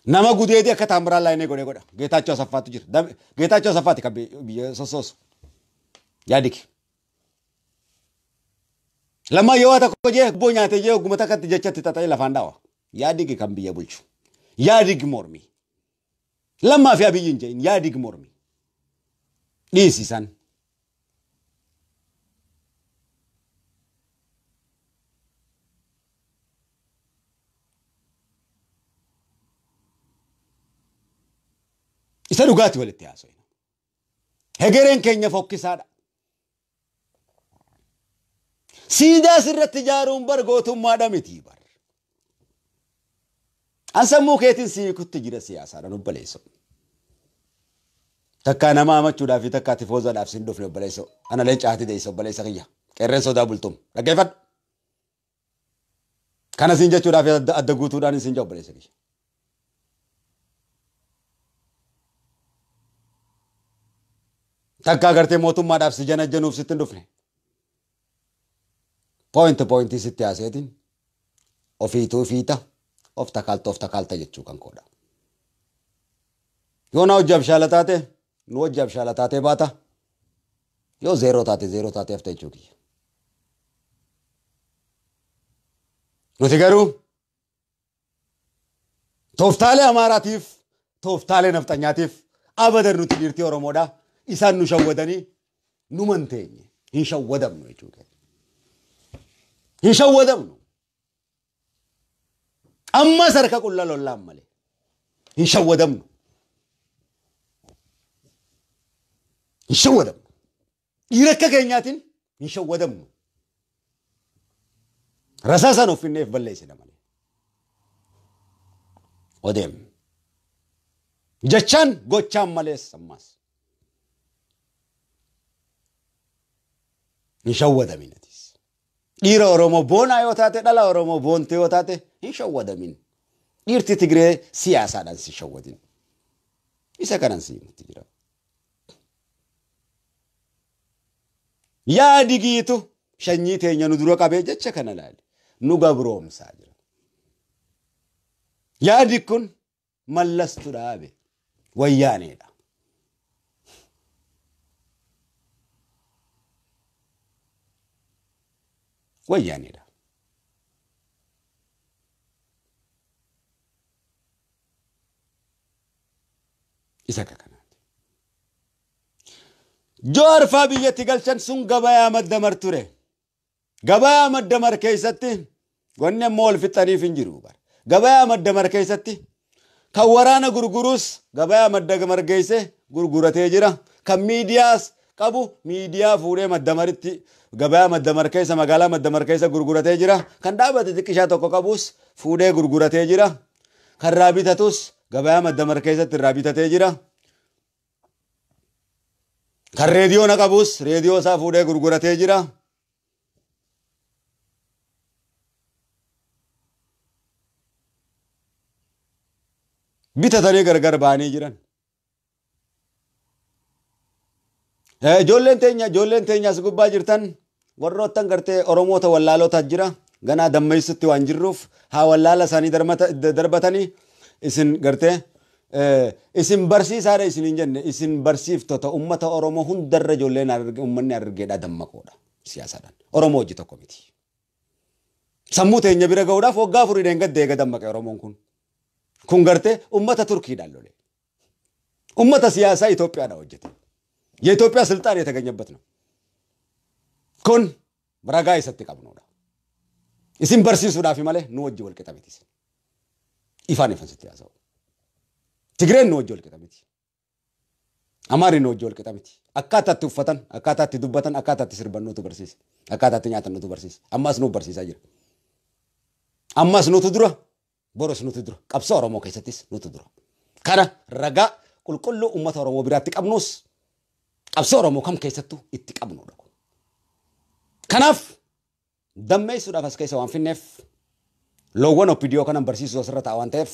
Nama gudeedii akka Taamiraan Laayinee godhee godha. Geetaachoo Asaffaatu jira. Geetaachoo Asaffaati kan biyya sossoosu. Yaadik. Lammaa yoo tokko jee gubboo nyaatee jee ogguma takkatti jechatti xaxa'ee lafaan dhaawa. Yaadik kan biyya bulchu. Yaadik mormi. Lammaa fi Abiyyi hin jedhin yaadik mormi. Dhiisi isaan. Isa dhugaati walitti haasofna. Hegereen keenya fokkisaadha. Siidaa sirratti ijaaruun bar gootummaadha miti bar. An sammuu keetiin siikutti jira siyaasaadhaan obboleessoo. Takkaa nama amachuudhaaf fi takkaa tifoozaadhaaf sin dhufne obboleessoo. Ana leenca haati deessa obboleessa kiyya. Qeerreen sodaa bultum. Dhaggeeffadhu. Kana siin jechuudhaaf adda guutuudhaan isin obboleessa kiyya. Takka agartee mootummaadhaaf si janajjanuuf sitti hin dhufne. Pointii sitti haaseetiin ofiituu fiita of takaalta jechuu kan koodha. Yoo na hojii abshaala taate nu hojii abshaala taatee baata. Yoo zeeroo taate zeeroo taatee hafta jechuu kiyya. Nuti garuu tooftaalee Amaaraatiif tooftaalee nafxanyaatiif abadan nuti dhiirtii Oromoodha. Isaan nu shawwadanii numan teenye hin shawwadamnu jechuu keenya. Hin shawwadamnu. Ammas harka qulla lollaan malee hin shawwadamnu. Hin shawwadamnu. Dhiira akka keenyaatiin hin shawwadamnu. Rasaasaan of finneef balleessina malee. Odeem. Jechaan gochaan malees ammas. Hin shawwadamin atis. Dhiira Oromoo boonaa yoo taate dhala Oromoo boontee yoo taate hin shawwadamin. Dhiirti Tigree siyaasaadhaan si shawwadin. Isa kanan si himutti jira. Yaadi giitu sanyii teenya nu dura qabee jecha kana laali. Nu gabroomsaa jira. Yaadi kun mallastu dhaabe wayyaaneedha. Wayyaaneedha. Isa akka kanaati. Jawaar faa biyyatti galchan sun gabayaa maddamar ture. Gabayaa maddamar keessatti wanni ammoo wal fixaniif hin jiru. Gabayaa maddamar keessatti kan waraana gurgurus gabayaa maddamar geesse gurguratee jira. Kan miidiyaas qabu miidiyaa fuudhee maddamaritti gabayaa maddamar keessa magaalaa maddamar keessa gurguratee jira. Kan dhaabbata xiqqishaa tokko qabus fuudhee gurguratee jira. Kan raabitatus gabayaa maddamar keessatti raabitatee jira. Kan reediyoona qabus reediyoo isaa fuudhee gurguratee jira. Bitatanii gargar ba'anii jiran. Ijoolleen teenya as gubbaa jirtan warroottan gartee Oromoota wallaalota jira. Ganaa dammeessutti waan jirruuf haa wallaala isaanii darbatanii isin gartee isin barsiisaadha isin hin jenne isin barsiiftota uummata Oromoo hundarra ijoolleen uummanni argeedha dammaqoodha siyaasaadhaan. Oromoo hojii tokko miti. Sammuu teenya bira ga'uudhaaf waggaa afurii deengadde eega dammaqe Oromoon kun. Kun gartee uummata Turkiidhaan lole. Uummata siyaasaa Itoophiyaadhaan hojjete. የኢትዮጵያ ስልጣን የተገኘበት ነው። ኩን ragaa isatti qabnudha. Isin barsiisuudhaaf malee nu wajji wal qixa miti. Ifaan ifan sitti haasa'u. Tigreen nu wajji wal qixa miti. Amaarri nu wajji wal qixa miti. Akkaataa itti uffatan, akkaataa itti dubbatan, akkaataa itti sirban nutu barsiisa. Akkaataa itti nyaatan nutu barsiisa. Ammas nu barsiisaa jira. Ammas nutu dura, boros nutu dura. Qabsoo Oromoo keessattis nutu dura. Kana ragaa qulqulluu uummata Oromoo biraatti qabnus qabsoo Oromoo kam keessattuu itti qabnudha. Kanaaf dammeessuudhaaf as keessa waan finneef loowwan OPDO kanan barsiisuu asirra ta'a waan ta'eef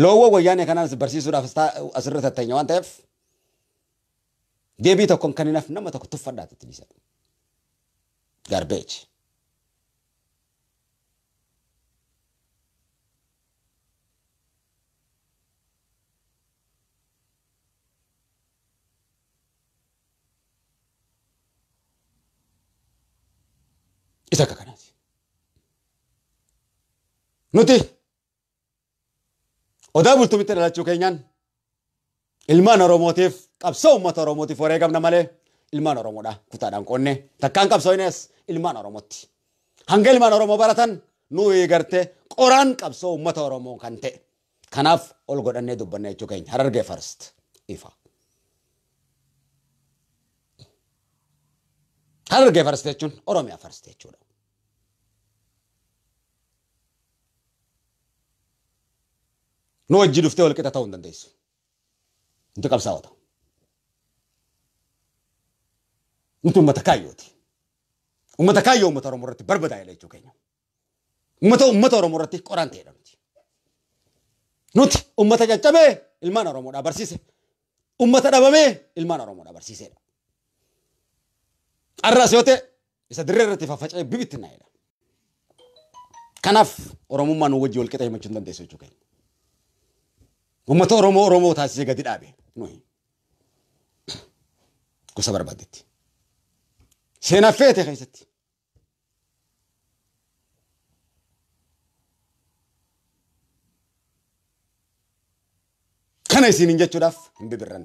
loowwan wayyaanee kanan barsiisuudhaaf asirra tatteenya waan ta'eef deebii tokkoon kan hin hafne nama tokko tuffadhaati itti dhiisa. Garbage. Isa akka kanaati. Nuti odaa bultumitti dhalachuu keenyaan ilmaan Oromootiif qabsoo uummata Oromootiif wareegamna malee ilmaan Oromoodha kutaadhaan qonne takkaan qabsoones ilmaan Oromootti. Hanga ilmaan Oromoo baratan nuyi gartee qoraan qabsoo uummata Oromoo kan ta'e. Kanaaf ol godhannee dubbanne jechuu keenya Harargee first ifa. Harargee first jechuun Oromiyaa first jechuudha. Nu wajji dhuftee wal qixa ta'uu hin dandeessu. Nuti qabsaa'ota. Nuti uummata kaayyooti. Uummata kaayyoo uummata Oromoo irratti barbadaa'edha jechuu keenya. Uummata Oromoo irratti qoraan ta'edha nuti. Nuti uummata caccabee ilmaan Oromoodhaa barsiise. Uummata dhabamee ilmaan Oromoodhaa barsiisedha. Arraas yoo ta'e isa dirree irratti faffaca'ee bibittinnaa'edha. Kanaaf Oromummaan nu wajjin wal qixa himachuu hin dandeessu jechuu keenya. Uummata Oromoo Oromoo taasisee gadi dhaabe nuyi. Gosa barbaadetti. Seenaa feete keessatti. Kana isiniin jechuudhaaf hin bibirran.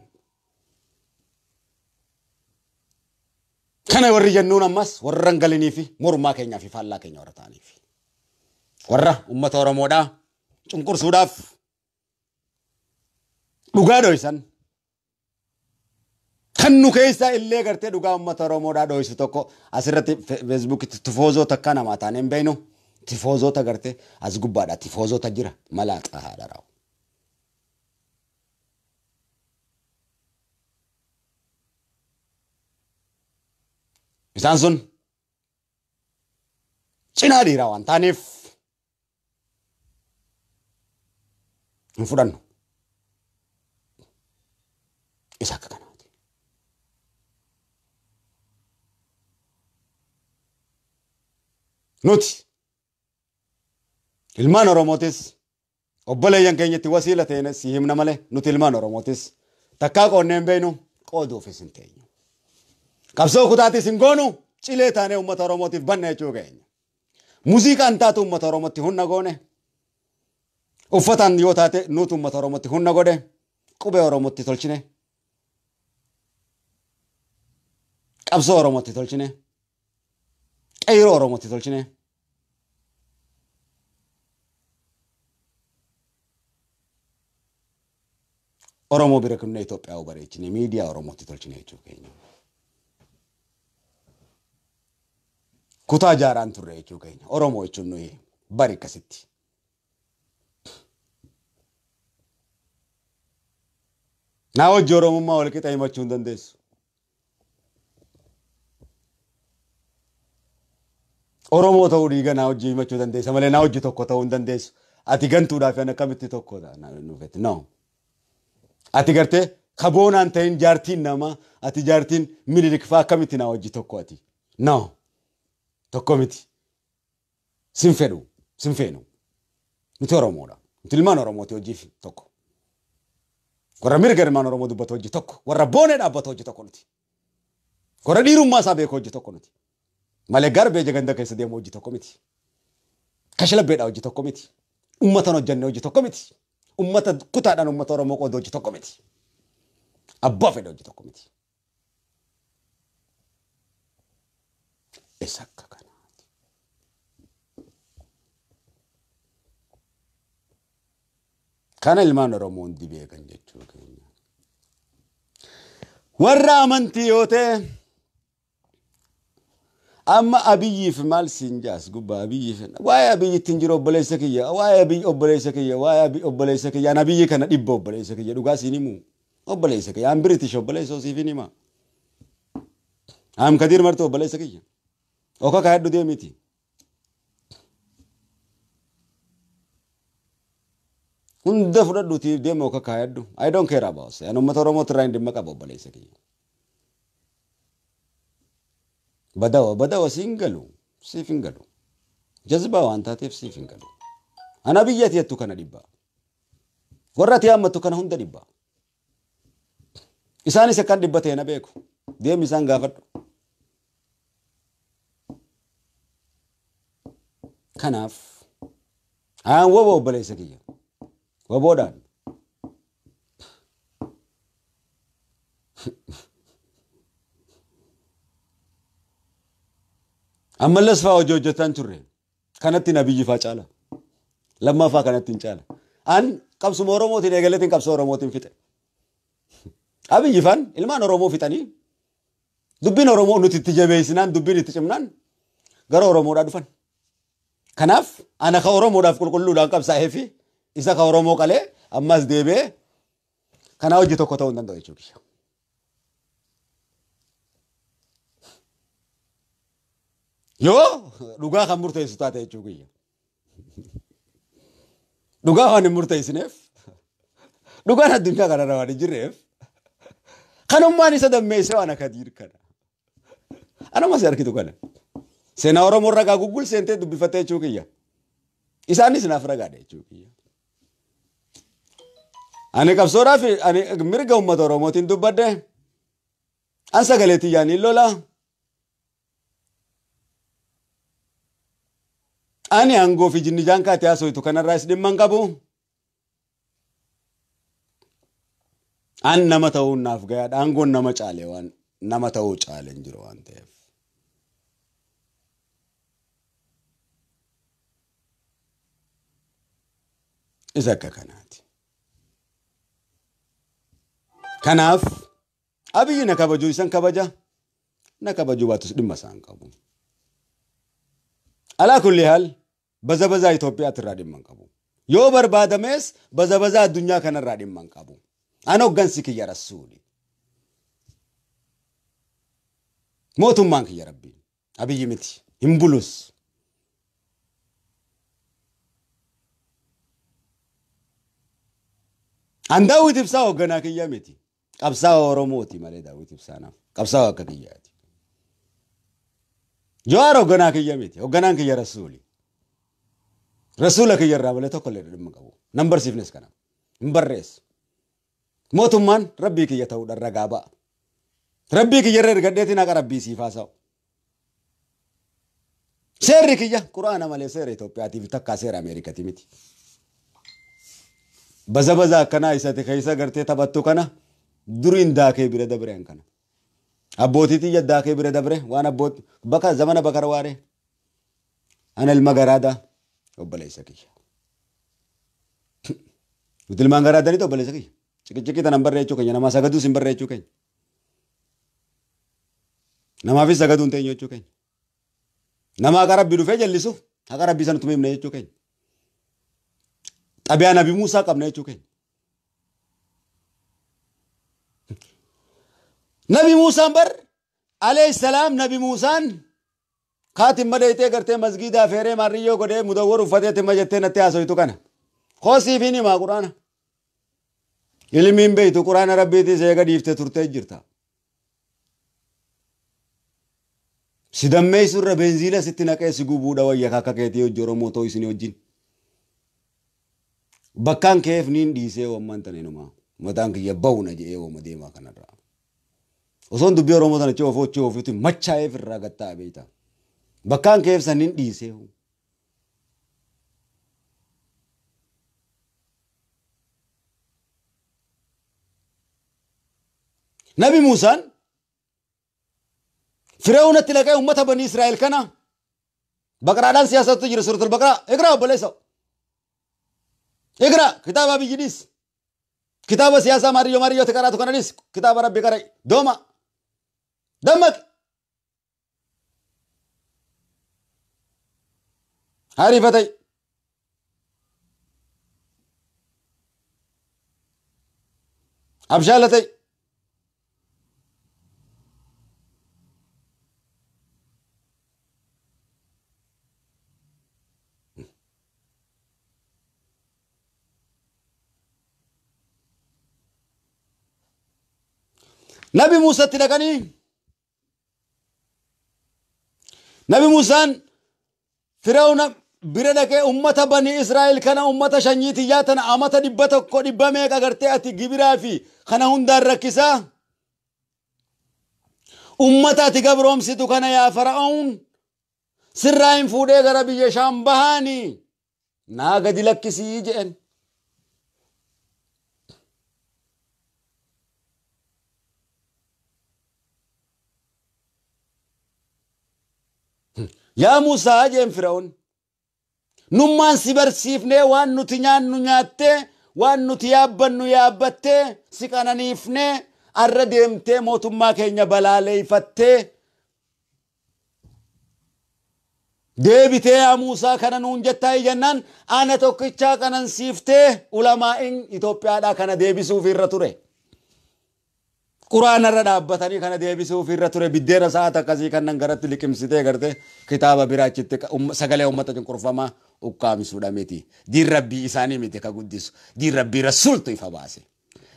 Kana warri jennuun ammas warra hin galinii fi mormaa keenyaa fi faallaa keenya warra ta'aniif. Warra uummata Oromoodhaa cunqursuudhaaf dhugaa dho'isan. Kan nu keessa illee gartee dhugaa uummata Oromoodhaa dho'isu tokko asirratti Feesbuukitti tifoozota akka namaa taanee hin beeknu. Tifoozota gartee as gubbaadha tifoozota jira malaa xahaadha raawwa. Isaan sun cinaa dhiiraa waan taaneef hin fudhannu. Isa akka kanaati. Nuti ilmaan Oromootis obboleeyyan keenyatti wasiila ta'eenis si himna malee nuti ilmaan Oromootis takkaa qoonnee hin beeknu qooduufis hin teenyu. Qabsoo kutaatis hin goonu cilee taanee uummata Oromootiif banna jechuu keenya. Muuziqaan taatu uummata Oromootti humna goone. Uffataan yoo taate nuti uummata Oromootti humna godhe. Qubee Oromootti tolchine. Qabsoo Oromootti tolchine. Qeyroo Oromootti tolchine. Oromoo bira kunnee Itoophiyaa bareechine miidiyaa Oromootti tolchine jechuu keenya. Kutaa jaaraan turre jechuu keenya. Oromoo jechuun nuyi bari akkasitti. Naa hojii Oromummaa wal qixa himachuu hin dandeessu. Oromoo ta'uu dhiiga naa hojii himachuu dandeessa malee naa hojii tokko ta'uu hin dandeessu. Ati gantuudhaaf an akkamitti tokko nuufetti? No. Ati gartee kaboonaan ta'in jaartiin namaa ati jaartiin Minilik fa'aa akkamitti naa hojii tokko ati? No. Tokko miti. Sin fedhu. Sin feenu. Nuti Oromoodha. Nuti ilmaan Oromooti hojiif tokko. Warra mirga ilmaan Oromoo dubbatu hojii tokko. Warra boonee dhaabbatu hojii tokko nuti. Warra dhiirummaa isaa beeku hojii tokko nuti. Malee garbee ganda keessa deemu hojii tokko miti. Kashalabbeedhaa hojii tokko miti. Uummatan hojjenne hojii tokko miti. Uummata kutaadhaan uummata Oromoo qoodu hojii tokko miti. Abbaa fedhe hojii tokko miti. Isa akka kanaati. Kana ilmaan Oromoo hundi beekan jechuu keenya. Warra amantii yoo ta'e amma Abiyyiif maal siin jaas gubbaa Abiyyiif waa'ee Abiyyitti hin jiru obboleessa kiyya waa'ee Abiyyi obboleessa kiyya waa'ee Abiyyi obboleessa kiyya an Abiyyi kana dhibba obboleessa kiyya dhugaa siin himu obboleessa kiyya an British obboleessa siif hin hima. Am Kadir Martuu obboleessa kiyya. Oka kaayadhu deemiti. Hunda fudhadhuutiif deema oka kaayadhu. I don't care about it. An uummata Oromoo irraa hin dhimma qaba obboleessa kiyya. Badawa badawa siin galu siif hin galu. Jazbaa waan taateef siif hin galu. Ana biyya ati kana dhibba. Warra ati haammattu kana hunda dhibba. Isaanis akkan dhibba ta'e na beeku. Deemi isaan gaafadhu. Kanaaf aan waboo obboleessa kiyya. Waboodhaan. Ammallas fa'aa hojii hojjetaan turre. Kanatti Abiyyi fa'aa caala. Lammaffaa kanatti hin caala. An qabsuma Oromootiin eegaleetiin qabsoo Oromootiin fixe. Abiyyi fa'aan ilmaan Oromoo fixanii dubbiin Oromoo nuti itti jabeessinaan dubbiin itti cimnaan gara Oromoodhaa dhufan. Kanaaf ana ka Oromoodhaaf qulqulluudhaan qabsaa'ee fi isa ka Oromoo qalee ammas deebi'ee kanaa hojii tokko ta'uu hin danda'u jechuudha. Yoo dhugaa kan murteessu taate jechuudha. Dhugaa waan hin murteessineef, dhugaan addunyaa kanarra waan hin jirreef, kanummaan isa dammeessee waan akka kana. Anuma si argitu kana. Seenaa Oromoo ragaa guggul seentee dubbifattee jechuu kiyya. Isaanis naaf ragaadha jechuu kiyya. Ani qabsoodhaaf ani mirga uummata Oromootiin dubbadde. An sagalee xiyyaaniin lola. Ani aangoo fi jinnijaan kaatee haasoftu kanarraas dhimma hin qabu. An nama ta'uun naaf gahaadha. Aangoon nama caale waan nama ta'uu caale hin jiru waan ta'eef. Isa akka kanaati. Kanaaf Abiyyi na kabajuu isan kabaja, na kabajuu baatus dhimma isaan qabu. Alaa kulli haal baza bazaa Itoophiyaatti irraa dhimma hin qabu. Yoo barbaadames baza bazaa addunyaa kanarraa dhimma hin qabu. An hoggansi kiyya rasuuli. Mootummaan kiyya rabbiin. Abiyyi miti. Hin bulus. An Daawit Ibsaa hogganaa kiyya miti. Qabsaa'aa Oromooti malee Daawit Ibsaa naaf. Qabsaa'aa akka kiyyaati. Jawaar hogganaa kiyya miti. Hogganaan kiyya rasuuli. Rasuula kiyya irraa malee tokko illee dhimma qabu. Nan barsiifnes kana. Hin barreessu. Mootummaan rabbii kiyya ta'uudhaan ragaa ba'a. Rabbii kiyya irra ergadheetiin haqa rabbii siif haasa'u. Seerri kiyya Quraana malee seera Itoophiyaatiif takkaa seera Ameerikaati miti. Baza baza akkanaa isatti keessa gartee taphattu kana duriin daakee bira dabreen kana. Abbootii xiyya daakee bira dabre waan abboot bakka zamana bakara waaree. Ana ilma garaadaa obboleessa kiyya. Nuti ilmaan garaadaniitu obboleessa kiyya. Ciqiciqii tanan barreechuu keenya namaa sagaduus hin barreechuu keenya. Namaafis sagaduu hin teenyu jechuu keenya. Nama haqa rabbi dhufee jallisu haqa rabbii sanatti himne jechuu keenya. Xabiyaa Nabi Muusaa qabna jechuu keenya. Nabi Muusaan bar alayhi salaam Nabi Muusaan kaatiin madeetee gartee masgiidaa feeree maarriyyoo godhee mudawwar uffatee timma jettee natti haasoytu kana. Koosiif hin himaa quraana. Ilmiin beektu quraana rabbiitis eega dhiiftee turtee jirta. Si dammeessu irra beenziila sitti naqee si gubuudha wayya akka keetii hojii Oromoo ta'uu isin wajjin. Bakkaan keef niin dhiisee wammaan tana inumaa. Mataan kiyya ba'uuna jedhee wama deemaa kanarraa. Osoon dubbii Oromoo tana achi oofuu achi oofuutti machaa'eef irraa gattaa'e beektaa. Bakkaan keef san niin dhiisee. Nabi Muusaan Fir'aunatti dhaqee uummata banii Israa'el kana baqraadhaan siyaasatu jira suratul baqraa iqraa obboleessa. Iqraa kitaaba biyyi dhiis. Kitaaba siyaasaa maariyyoo maariyyoo qaraatu kana dhiis. Kitaaba rabbi qara'i. Dooma. Dammaqi. Hariifatay. Abshaalatay. Nabi Muusatti dhaqanii Nabi Muusaan Fir'auna bira dhaqee ummata banii Israa'el kana ummata shanyii tiyyaa tana amata 100 dhibba meeqa gartee ati gibiraa fi kana hundaan rakkisaa ummata ati gabroomsitu kana yaa Fara'oon sirraa hin fuudhee gara biyya Shaam bahaanii naa gadi lakkisii jedhen. Yaa Muusaa jeen Fir'aun nummaan si barsiifnee waan nuti nyaannu nyaattee waan nuti yaabbannu yaabbattee si qananiifnee arra deemtee mootummaa keenya balaaleeffattee deebitee yaa Muusaa kana nuun jettaa jennaan ana tokkichaa qanansiiftee ulamaa'in Itoophiyaadhaa kana deebisuuf irra ture. Quraana irra dhaabbatanii kana deebisuuf irra ture biddeena sa'aat akkasii kan nan garatti liqimsitee garte kitaaba biraachitti sagalee uummata cunqurfamaa Ukkaamsuudha miti. Diin rabbii isaanii miti ka guddisu. Diin rabbii rasuultu ifa baase.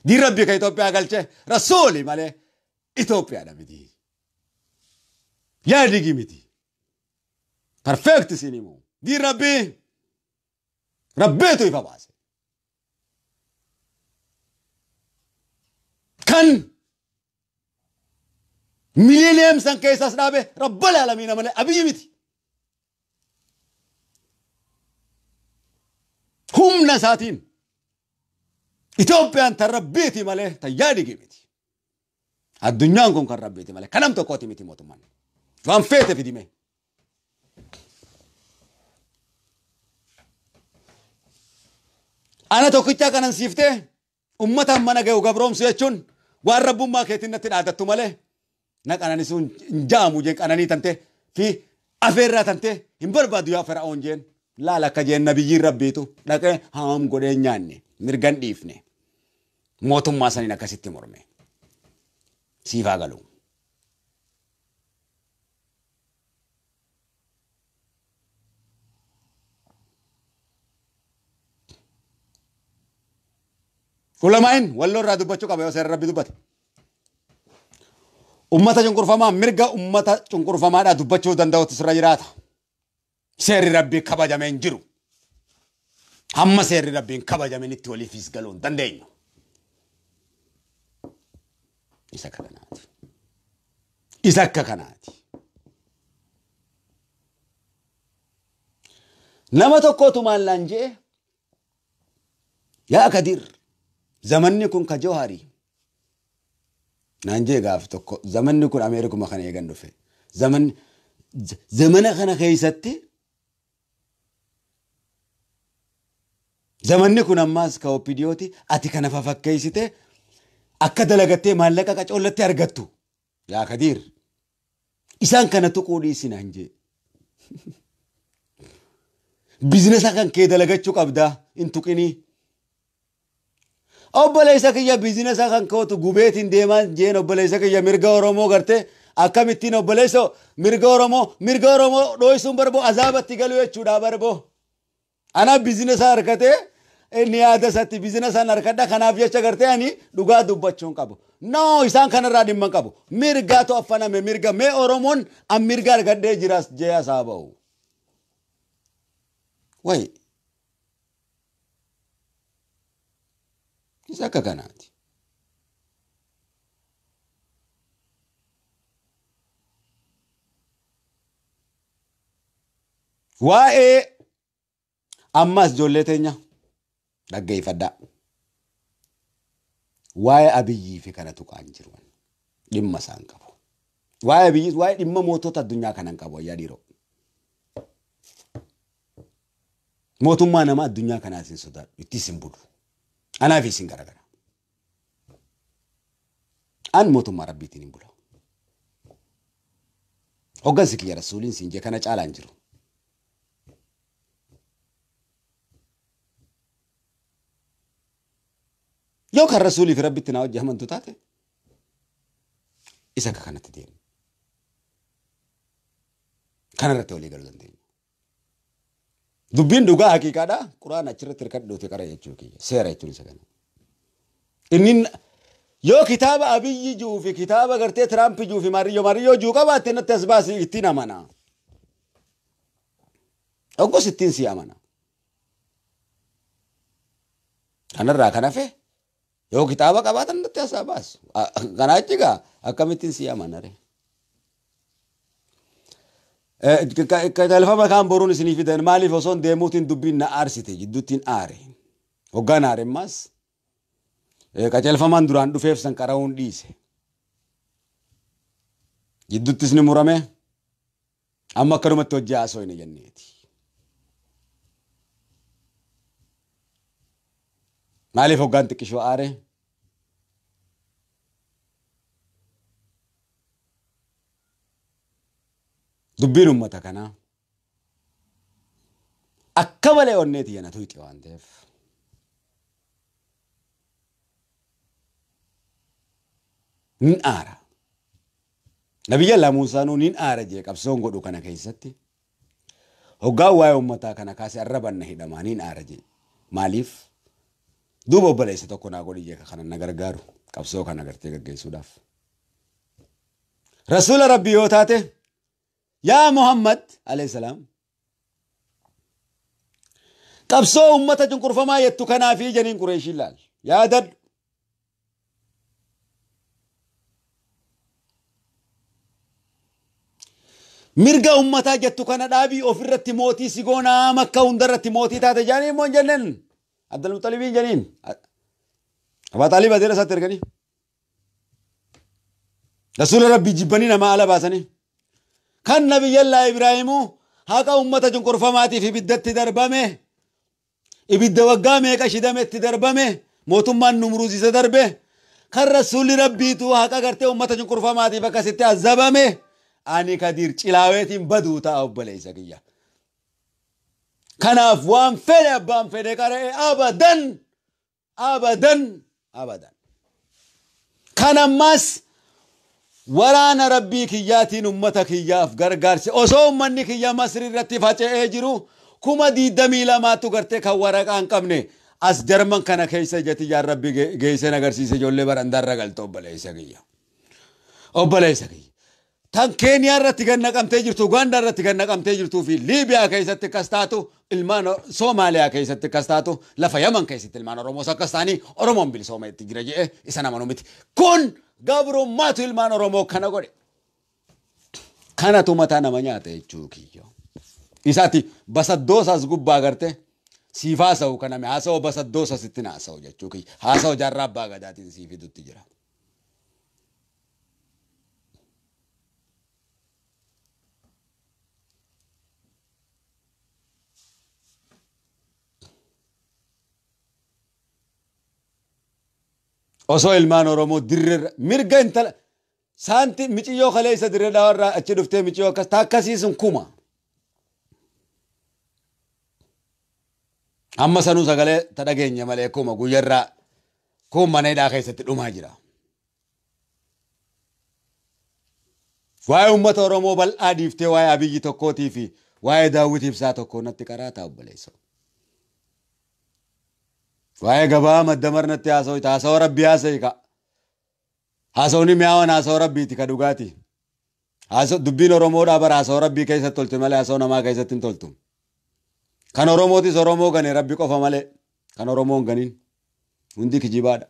Diin rabbii ka Itoophiyaa galche rasuuli malee Itoophiyaadha miti. Yaadigi miti. Perfect isin himu. Diin rabbii rabbiitu ifa baase. Kan millennium san keessas dhaabe rabbal aalamiina malee Abiyyi miti. Humna isaatiin Itoophiyaan tan rabbiiti malee tan yaadigi miti. Addunyaan kun kan rabbiiti malee kanam tokkooti miti mootummaan. Waan feete fidime. Ana tokkichaa kanan siiftee ummata mana ga'u gabroomsu jechuun waan rabbummaa keetiin natti dhaadattu malee na qananisuun hin jaamu jeen qananii tante fi afeerraa tante hin barbaadu yaa Fir'aawun jeen laala akka jeen nabiyyiin rabbiitu dhaqee haam godhee nyaanne mirgan dhiifne mootummaa saniin akkasitti morme siifaa galu. Ulamaa'in walloo irraa dubbachuu qaba yoo seera rabbi dubbate. Ummata cunqurfamaa mirga ummata cunqurfamaadhaa dubbachuu danda'utu sirra jiraata. Seerri rabbii kabajamee hin jiru. Hamma seerri rabbiin kabajaminitti waliifis galuu hin dandeenyu. Isa akka kanaati. Isa akka kanaati. Nama tokkotu maallaan jee yaa Kadir zamanni kun ka Jawaarii naan jee gaaf tokko zamanni kun Ameerikuma kana eegan dhufe. Zamana kana keessatti zamanni kun ammaas ka OPDOti ati kana fafakkeessite akka dalagattee maallaqa qacoollatti argattu. Yaa Kadir isaan kana tuquu dhiisi naan jee. Biizinasa kan kee dalagachuu qabdaa hin tuqinii. Obboleessa kiyya biizinasa kan kootu gubeetiin deemaa jeen obboleessa kiyya mirga Oromoo gartee akkamittiin obboleessa mirga Oromoo dhooysuun barboo azaabatti galuu jechuudha barboo. Ana biizinasa harkatee inni yaada isaatti biizinasaan harkadha kanaaf jecha gartee ani dhugaa dubbachuun qabu. No isaan kanarraa dhimma qabu. Mirgaatu affaname mirga mee Oromoon an mirga argadhee jiras jee asaa ba'u. Wayi. Isa akka kanaati. Waa'ee ammas ijoollee teenya dhaggeeffadhaa. Waa'ee Abiyyii fi kana tuqaan jiru dhimma isaan qabu. Waa'ee Abiyyii waa'ee dhimma mootota addunyaa kanan qabu ayyaa dhiiroo. Mootummaa nama addunyaa kanaas hin sodaadhu ittis hin bulu. Anaaf isin garagara. An mootummaa rabbiitiin hin bula. Hoggansi kiyya rasuuliin siin jee kana caalaan jiru. Yoo kan rasuulii fi rabbitti naa hojii amantu taate isa akka kanatti deemu. Kanarratti walii galuu dandeenya. Dubbiin dhugaa haqiiqaadha. Quraan achirratti hirkadhuuti qara jechuu kiyya. Seera jechuun isa kana. Inni yoo kitaaba Abiyyi jiru fi kitaaba gartee Tiraamp jiru fi Maariyyoo jiru qabaatte natti as baasi ittiin amana. Oggos ittiin si amana. Kanarraa kan hafe yoo kitaaba qabaatan natti as baasu. Kanaa achi gaa akkamittiin si amana ree? Qajeelfama kaan boruun isinii fidan maaliif osoo hin deemuutiin dubbiin na aarsite jidduuttiin aare. Hoggaan aare ammas qajeelfamaan duraan dhufeef san qara'uun dhiise. Jidduuttis ni murame amma akkanumatti hojii haasoo hin jenneeti. Maaliif hoggaan xiqqishoo aare? Dubbiin uummata kanaa akka malee onneeti yana tuyxi waan ta'eef. Nin aara. Nabiyya Allah Muusaanuu nin aara jee qabsoon godhu kana keessatti. Hoggaa waa'ee uummataa kana kaasee arrabanna hidhamaaniin aara jee. Maaliif? Duuba obboleessa tokko naa godhi jee kana na gargaaru qabsoo kana gartee gaggeessuudhaaf. Rasuula Rabbii yoo taate yaa Muhammad alayhi salaam qabsoo uummata cunqurfamaa jettu kanaafi janiin Qureeshiin laal. Yaadadhu. Mirga uummataa jettu kana dhaabii ofirratti mootii si goonaa Makka hundarratti mootii taate jaanii immoo hin jenneen. Abdulmuxalibiin janiin. Abaa Xaalib adeera isaatti erganii. Rasuula Rabbii jibbanii nama ala baasanii. Kan Nabiyyallaa Ibraahimuu haqa uummata cunqurfamaatiif ibiddatti darbame. Ibidda waggaa meeqa shidametti darbame. Mootummaan Numruuz isa darbe. Kan Rasuulli Rabbiitu haqa gartee uummata cunqurfamaatiif akkasitti azabame. Ani Kadiir cilaaweetiin baduu ta'a obboleessa kiyya. Kanaaf waan fedhe abbaan fedhe qara'e abadan abadan abadan. Kan ammas waraana Rabbii kiyyaatiin uummata kiyyaaf gargaarse osoo uummanni kiyya Masri irratti faca'ee jiru 22,000 gartee kan waraqaa hin qabne as Jarman kana keessa ijatti jaan Rabbi geesseen agarsiise ijoollee barandaarra galte obboleessa kiyya. Obboleessa kiyya. Tan Keeniyaa irratti gad naqamtee jirtu, Ugaandaa irratti gad naqamtee jirtuu fi Liibiyaa keessatti akkas taatu, ilmaan Soomaaliyaa keessatti akkas taatu, lafa Yaman keessatti ilmaan Oromoos akkas ta'anii Oromoon bilisooma itti jira jedhee isa nama miti. Kun gabrummaatu ilmaan Oromoo kana godhe. Kanatu mataa nama nyaata jechuu kiyya. Isaati basaddoosaas gubbaa garte siif haasa'u kaname haasa'u basaddoosaas ittiin haasa'u jechuu kiyya. Haasa'u jaarraa abbaa gadaatiin siif fidutti jira. Osoo ilmaan Oromoo dirreerra mirga intala saanti miciyyoo kaleessa dirree dhaawarraa achi dhuftee miciyyoo akkas taakkasii sun kuma. Amma sanuu sagalee ta dhageenya malee kuma guyyarraa kun mana hidhaa keessatti dhumaa jira. Waa'ee uummata Oromoo bal'aa dhiiftee waa'ee Abiyyi tokkootii fi waa'ee Daawwit Ibsaa tokkoo natti qaraataa obboleessa. Waa'ee gabaa maddamar natti haasa'u haasa'u Rabbii haasa'e ka. Haasa'uun mi'aawan haasa'u Rabbiiti ka dhugaati. Dubbiin Oromoodhaa bara haasa'u Rabbii keessatti toltu malee haasa'u namaa keessatti hin toltu. Kan Oromootis Oromoo gane Rabbi qofa malee kan Oromoon ganiin hundi kijibaadha.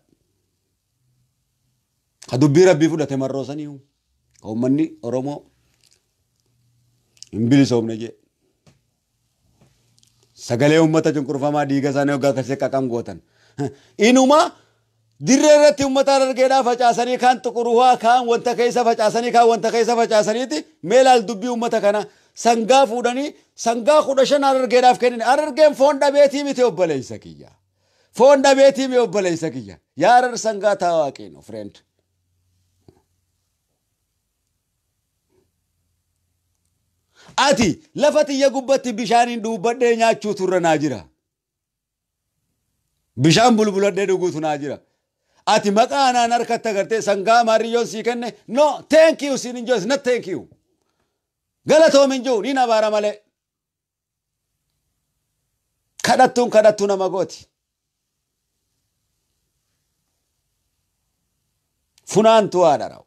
Ka dubbii Rabbii fudhate marroosanii uummanni Oromoo hin bilisoomne jee. Sagalee uummata cunqurfamaa dhiiga isaanii hoggaa akkasii qaqam gootan. Inuma dirree irratti uummata Harargeedhaa facaasanii kaan xuquruwaa kaan wanta keessa facaasanii kaan wanta keessa facaasaniiti meelaal dubbii uummata kana sangaa fuudhanii sangaa 15 Harargeedhaaf kennin. Harargeen foon dhabeetii miti obboleessa kiyya. Foon dhabeetii miti obboleessa kiyya. Yaa Harar sangaa taawaaqiin friend. Ati lafa tiyya gubbatti bishaaniin duubbadhee nyaachuu turre naa jira. Bishaan bulbuladhee dhuguutu naa jira. Ati maqaa anaan harkatti agartee sangaa maariyyoon sii kenne no thank you siin hin jiru not thank you. Galatoom hin jiru ni nabaara malee. Kadhattuun kadhattuu nama gooti. Funaantu haadha rawu.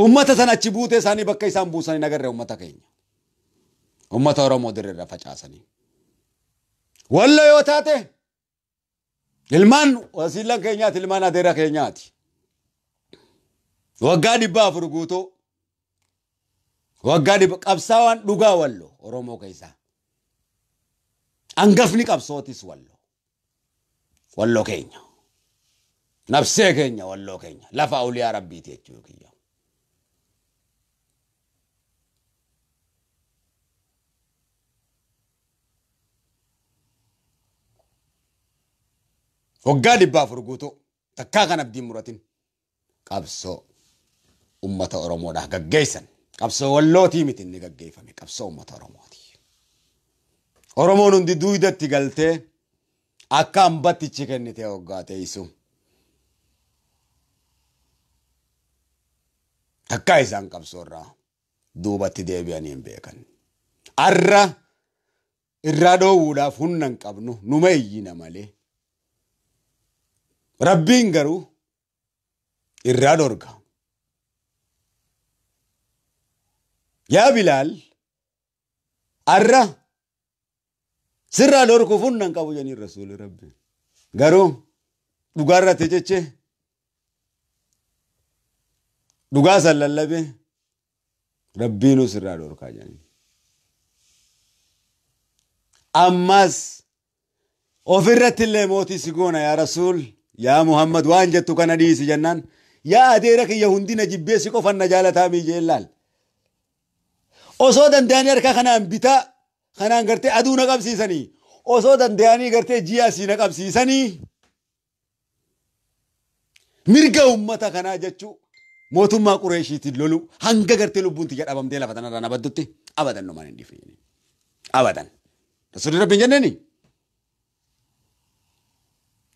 Uummata sana achi buutee isaanii bakka isaan buusanii nagarre uummata keenya. Uummata Oromoo dirreerra facaasanii. Wallo yoo taate ilmaan wasiilan keenyaati ilmaan adeera keenyaati. Waggaa 400 guutuu waggaa 100 qabsaawaan dhugaa wallo Oromoo keessaa. Hangafni qabsootis wallo. Wallo keenya. Nabsee keenya walloo keenya. Lafa awliyaa Rabbiiti jechuu kiyya. Waggaa 400 guutuu takkaa kan abdiin muratin qabsoo uummata Oromoodhaa gaggeessan. Qabsoo wallootii miti inni gaggeeffame qabsoo uummata Oromooti. Oromoon hundi duudatti galtee akka hambattichi kennite waggaa teessu. Takkaa isaan qabsoo irraa Duubatti deebi'anii hin beekan. Arra irraa dhoowwuudhaaf humna hin qabnu numa iyyina malee. Rabbiin garuu irraa dhorga. Yaa Bilaal arra sirraa dhorkuuf humna hin qabu jedhanii rasuulli Rabbi. Garuu dhugaarratti jeche dhugaa san lallabe Rabbiinuu sirraa dhorkaa jedhanii. Ammas ofirratti illee mootii si goona yaa Rasuul yaa Muhammad waan jettu kana dhiisi jennaan yaa adeera kiyya hundina jibbee si qofan na jaalataa miijee laal. Osoo danda'anii harka kanaan bitaa kanaan gartee aduu na qabsiisanii osoo danda'anii gartee ji'a asii na qabsiisanii mirga uummata kanaa jechuu mootummaa Qureeshiitiin lolu hanga gartee lubbuun tiyya dhabamtee lafa tanarraa na baddutti abadan numaan hin dhiifne. Abadan. Rasuulli Rabbiin jenneeni.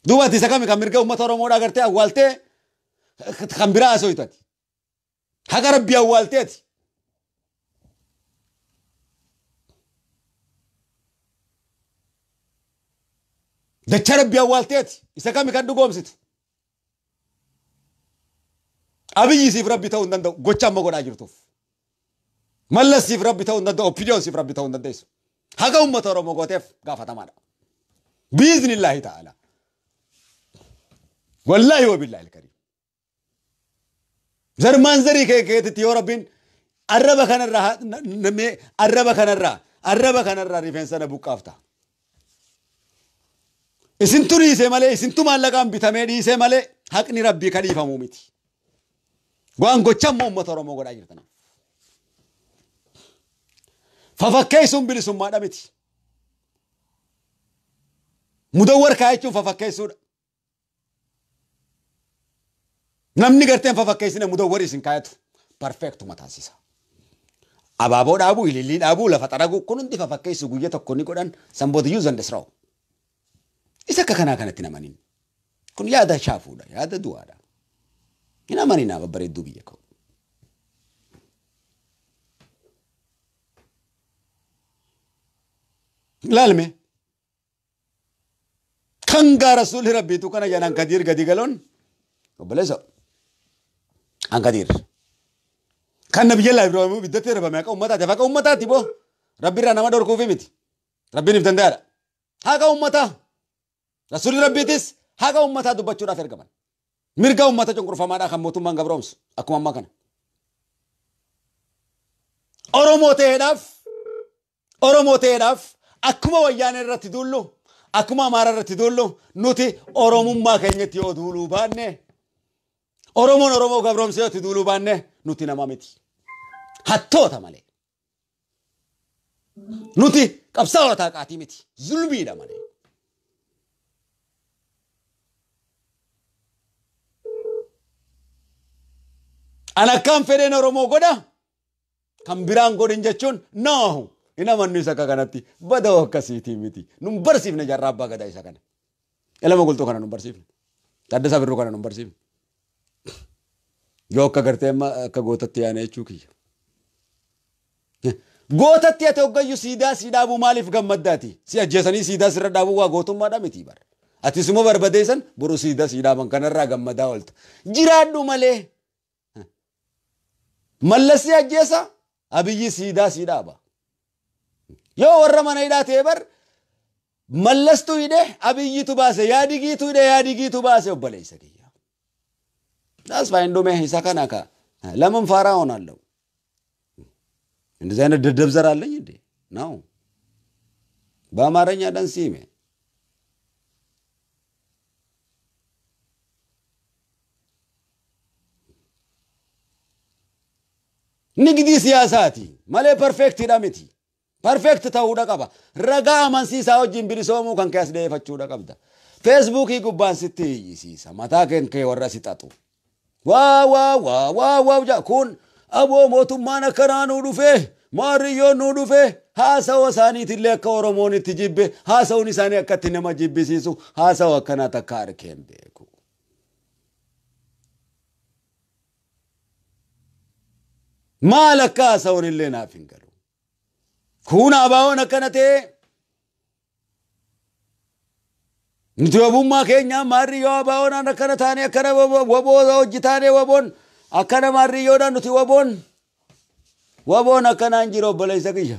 Duuba ati isa kami kan mirga uummata Oromoodhaa gartee awwaaltee kan biraa haasoftu ati. Haqa Rabbii awwaaltee ati. Dacha Rabbii awwaaltee ati. Isa kami kan dhugoomsitu. Abiyyi siif Rabbi ta'uu hin danda'u gocha amma godhaa jirtuuf. Mallas siif Rabbi ta'uu hin danda'u Oppidiyoon siif Rabbi ta'uu hin dandeessu. Haqa uummata Oromoo gooteef gaafatamaadha. Biiznillaahi ta'ala. Wallaahi wa billaahi alkariim. Zarmaan zarii kee keetitti yoo Rabbiin arraba kanarraa arraba kanarraa arraba kanarraa rifeensa na buqqaafta. Isintu dhiisee malee isintu maallaqaan bitamee dhiisee malee haqni Rabbii kan dhiifamuu miti. Waan gocha ammoo uummata Oromoo godhaa jirtan. Fafakkeessuun bilisummaadha miti. Mudawwar kaayachuun fafakkeessuudha. Namni garteen fafakkeessine mudawwar isin kaayatu perfektuma taasisa. Abaaboo dhaabuu, ilillii dhaabuu, lafa xaraguu kun hundi fafakkeessu guyya tokko ni godhan sanboota use and destroy. Isa akka kanaa kanatti namanin. Kun yaada shaafuudha, yaada du'aadha. Hin amaninaa babbareedduu biyya koo. Ilaalme. Kan gaa rasuulli Rabbiitu kana jedhan Kadiir gadi galoon obboleessa. An Kadiir. Kan nabiyya Ibraahim ibiddatti darbame haqa uummataati. Haqa uummataati boo. Rabbi irraa nama dhorkuufi miti. Rabbiin if danda'aadha. Haqa uummataa. Rasuulli Rabbiitis haqa uummataa dubbachuudhaaf ergaman. Mirga uummata cunqurfamaadhaa kan mootummaan gabroomsu akkuma ammaa kana. Oromoo ta'eedhaaf Oromoo ta'eedhaaf akkuma wayyaanee irratti duullu akkuma Amaara irratti duullu nuti Oromummaa keenyatti yoo duuluu baanne Oromoon Oromoo gabroomsee yoo itti duuluu baanne nuti nama miti. Hattoota malee. Nuti qabsaa'ota haqaatii miti. Zulmiidha malee. An akkaan fedheen Oromoo godha kan biraan godhin jechuun naahu hin amannu isa akka kanatti badoo akkasiitii miti. Nun barsiifne jaarraa abbaa gadaa isa kana. Elama Gultuu kana nun barsiifne. Taaddasaa Birruu kana nun barsiifne. Yoo akka gartee amma akka gootatti yaane jechuu kiyya. Gootatti ati hoggayyuu siidaa sii dhaabuu maaliif gammaddaati? Si ajjeesanii siidaa sirra dhaabuu waa gootummaadha miti bara. Atis immoo barbadeessan boru siidaa sii dhaaban kanarraa gammadaa oolta. Jiraadhu malee. Mallas si ajjeesa Abiyyi siidaa sii dhaaba. Yoo warra mana hidhaa ta'e bar Mallastu hidhe Abiyyitu baase yaadigiitu hidhe yaadigiitu baase obboleessa kiyya. That's fine dhume isa kana ka ለምን ፋራ ሆናለሁ? እንደዚህ አይነት ደደብ ዘር አለኝ እንዴ? ነው በአማርኛ ደንሲሜ Nigdii siyaasaati malee perfeektiidha miti. Perfeekt ta'uudha qaba. Ragaa amansiisaa wajjin bilisoomuu kan kee as dhiyeeffachuudha qabda. Feesbuukii gubbaan sitti hiyyisiisa. Mataa keen kee warra si xaxu. Waa waa waa waa waa kun aboo mootummaan akkanaa nuu dhufee maarriyyoon nuu dhufee haasawa isaaniitillee akka Oromoon itti jibbe haasawuun isaanii akka itti nama jibbisiisu haasawa akkanaa takka arkeen beeku. Maal akka haasa'uun illee naaf hin galu. Kun abaawoon akkana ta'e nuti wabummaa keenya maarriyyoo abaawoon akkana taane akkana waboo hojii taane waboon akkana maarriyyoodhaan nuti waboon akkanaan jiru obboleessa kiyya.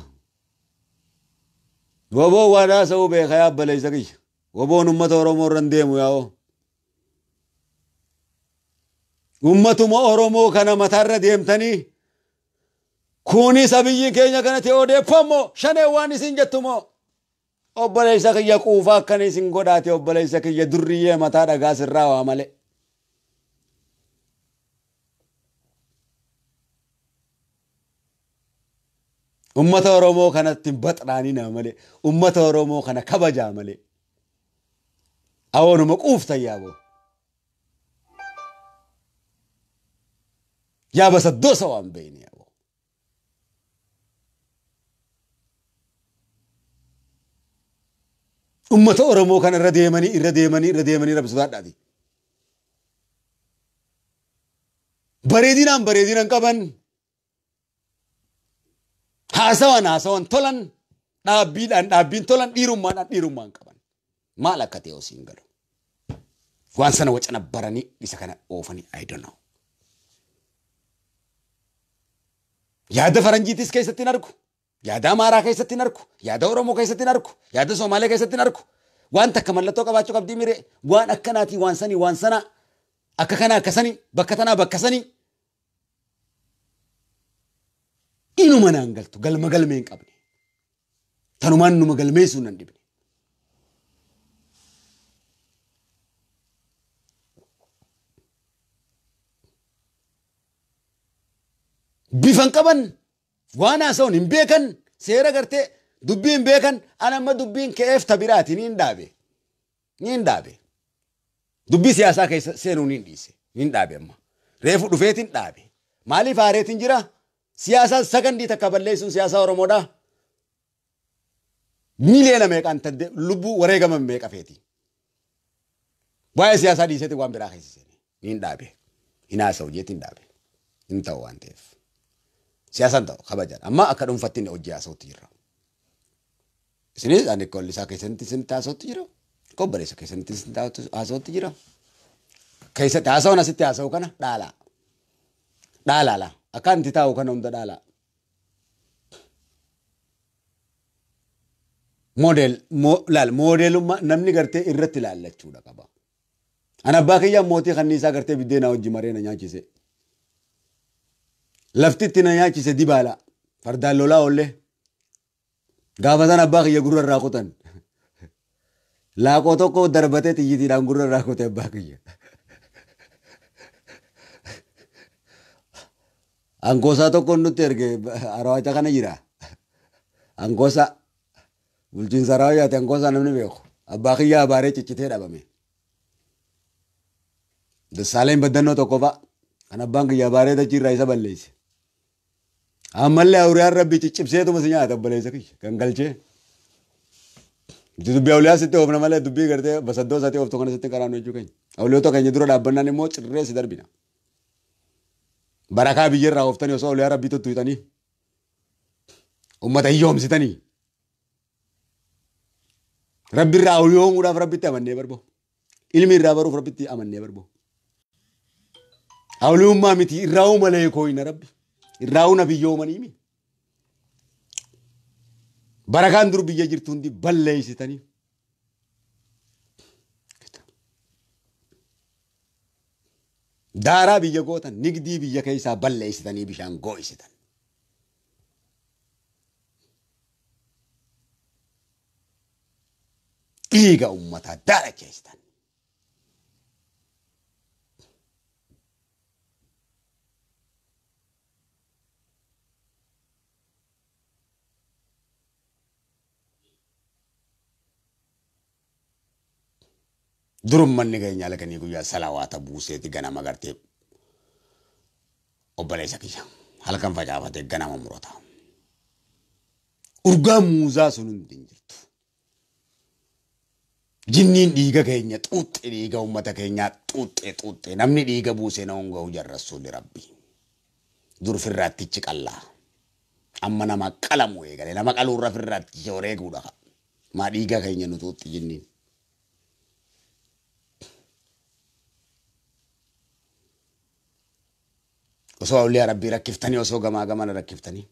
Waboon waan haasa'uu beeka yaa obboleessa kiyya. Waboon uummata Oromoo irra hin deemu yaa'oo. Uummatuma Oromoo kana mataarra deemtanii kunis abiyyiin keenya kana ta'e odeeffamoo shanee waan isin jettumoo obboleessa kiyya quufaa akkana isin godhaate obboleessa kiyya durriyyee mataa dhagaa sirraa waa malee. Uummata Oromoo kanatti baxraanii naa malee uummata Oromoo kana kabajaa malee awoonuma quuftan yaaboo. Yaaba saddoosa waan beeyne yaaboo. Uummata Oromoo kana irra deemanii irra deemanii irra deemanii rabbi sodaadhaati. Bareedinaan bareedinan qaban. Haasawan haasawan tolan dhaabbiidhaan dhaabbiin tolan dhiirummaadhaan dhiirummaan qaban. Maal akka ta'e osoo hin galu. Waan sana wacana baranii isa kana oofanii I don't know. Yaada faranjiitis keessatti hin argu. Yaada Amaaraa keessatti hin argu. Yaada Oromoo keessatti hin argu. Yaada Somaalee keessatti hin argu. Waan takka mallattoo qabaachuu qabdii miree waan akkanaatii waan sanii waan sana akka kanaa akka sanii bakka tanaa bakka sanii. Inuma naan galtu galma galmee hin qabne. Tanumaan numa galmeessuu nan dhibne. Bifan qaban waan haasa'uun hin beekan seera gartee dubbii hin beekan an amma dubbiin ka'eef tabiraati ni hin dhaabe. Ni hin dhaabe. Dubbii siyaasaa keessa seenuu ni hin dhiise. Ni hin dhaabe amma. Reefu dhufeetiin dhaabe. Maaliif aareetiin jira? Siyaasaan sakandii takka balleessuun siyaasaa Oromoodha. Miliyoona meeqaan tadde lubbuu wareegaman meeqa feeti. Waa'ee siyaasaa dhiiseeti waan biraa keessa seene. Ni hin dhaabe. Hin haasa'u jeetiin dhaabe. Hin ta'u waan ta'eef. Siyaasaan ta'u kabajaan. Amma akka dhuunfatti inni hojii haasa'utti jirra. Isinis ani kollisaa keessatti isin haasa'utti jira. Kobboleessa keessatti isin haasa'utti jira. Keessatti haasa'uun asitti haasa'u kana dhaalaa. Dhaalaala. Akka anti taa'u kana hunda dhaalaa. Moodel laal moodelummaa namni gartee irratti ilaallachuudha qaba. An abbaa kiyyaa mootii kanniisaa gartee biddeena hojii maree na nyaachise. Lafti itti na nyaachise dibaala. Fardaan lolaa oollee. Gaafa sana abbaa kiyya gurra irraa kutan. Laaqoo tokko darbatee xiyyitiidhaan gurra irraa kute abbaa kiyya. Ankoosaa tokko nutti erge araawacha kana jira. Ankoosaa bulchiinsa araawachaati ankoosaa namni beeku. Abbaa kiyya abaaree ciccitee dhabame. Dassaaleen baddannoo tokko fa'a. Kan abbaan kiyya abaaree dachii irraa isa balleesse. Ammallee awuriyaan rabbi ciccibseetuma si nyaata obboleessa kiyya kan galchee. Dubbii awuliyaa sitti oofna malee dubbii gartee basaddoo isaatii ooftu kana sitti karaanu jechuu keenya. Awuliyoota keenya dura dhaabbannaan immoo cirree si darbina. Barakaa biyyarraa ooftanii osoo awuliyaa rabbii tuttuutanii uummata hiyyoomsitanii. Rabbi irraa awuliyoomuudhaaf rabbitti amannee barbo. Ilmi irraa baruuf rabbitti amannee barbo. Awuliyummaa miti irraa malee kooyina rabbi. Irraa na biyyoomanii mi. Barakaan dur biyya jirtu hundi balleessitanii. Daaraa biyya gootan nigdii biyya keessaa balleessitanii bishaan goo'isitan. Dhiiga uummataa daaracheessitan. Durummanni keenya halkanii guyyaa salawaata buuseeti ganama gartee obboleessa kiyya halkan facaafatee ganama murata. Urgaa muuzaa sun hundi hin jirtu. Jinniin dhiiga keenya xuuxxe dhiiga uummata keenyaa xuuxxe xuuxxe namni dhiiga buusee na honga jarrasuun rabbi. Dur firraattichi qallaa. Amma nama qalamu eegale nama qaluurra firraattichi wareeguudha. Maa dhiiga keenya nutuutti jenniin. Osoo awliyaa rabbii rakkiftanii osoo gamaa gamana rakkiftanii.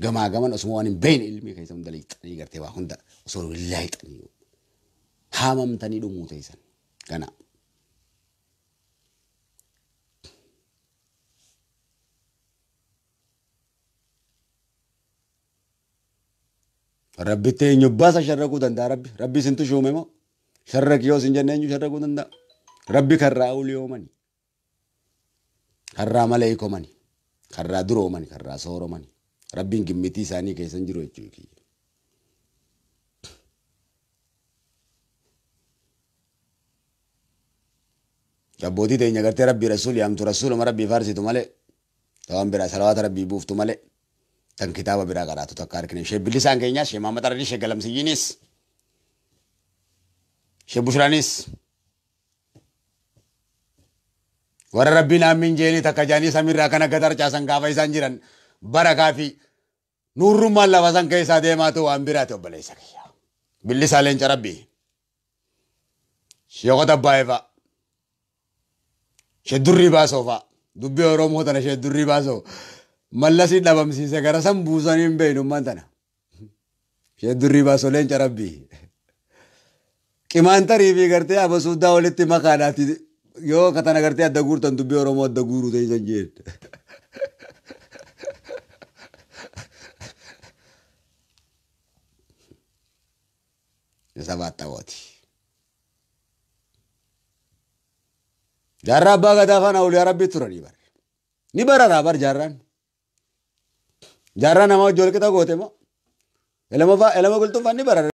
Gamaa gaman osoo waan hin beekne ilmi keessa hunda liixanii gartee waa hunda osoo laaxanii haamamtanii dhumuu teessan kana. Rabbitti eenyu baasa sharraquu danda'a rabbi rabbi isintu shuume moo sharraqi yoo isin jenne eenyu sharraquu danda'a rabbi karraa uliyoomani karraa maleekomani karraa duroomani karraa sooromani rabbiin gimmitii isaanii keessan jiru jechuudha. Abbootii teenya gartee rabbii rasuul yaamtu rasuuluma rabbii faarsitu malee waan biraa salawaata rabbii buuftu malee tan kitaaba biraa qaraatu takka argine. Shee Bilisaan keenyaa Shee Maamad Aradii Shee Galamsiyyiinis Shee Bushraanis warra rabbiin aamiin jeeni takka jaanii samiirraa kan akka tarcaasan gaafa isaan jiran barakaa fi nuurrummaan lafa san keessaa deemaatu waan biraati obboleessa kiyya. Bilisaa leenca rabbii. Sheekota Abbaayee fa'a. Shee Durrii Baasoo fa'a. Dubbii Oromoo tana Shee Durrii Baasoo. Mallasii dhabamsiise gara san buusanii hin beeknu tana. Shee Durrii Baasoo leenca rabbii. Qimaantarii fi gartee abasuuddaa walitti makaadhaati yoo katana gartee adda guurtan dubbii Oromoo adda guuruu ta'e jeen. Sabaatawooti. Jaarraa abbaa gadaa faana awliyaa rabbii turanii bara. Ni bararaa bar jaarraan. Jaarraa nama wajji wal qixa goote moo? Elama qulxuffaan ni barara.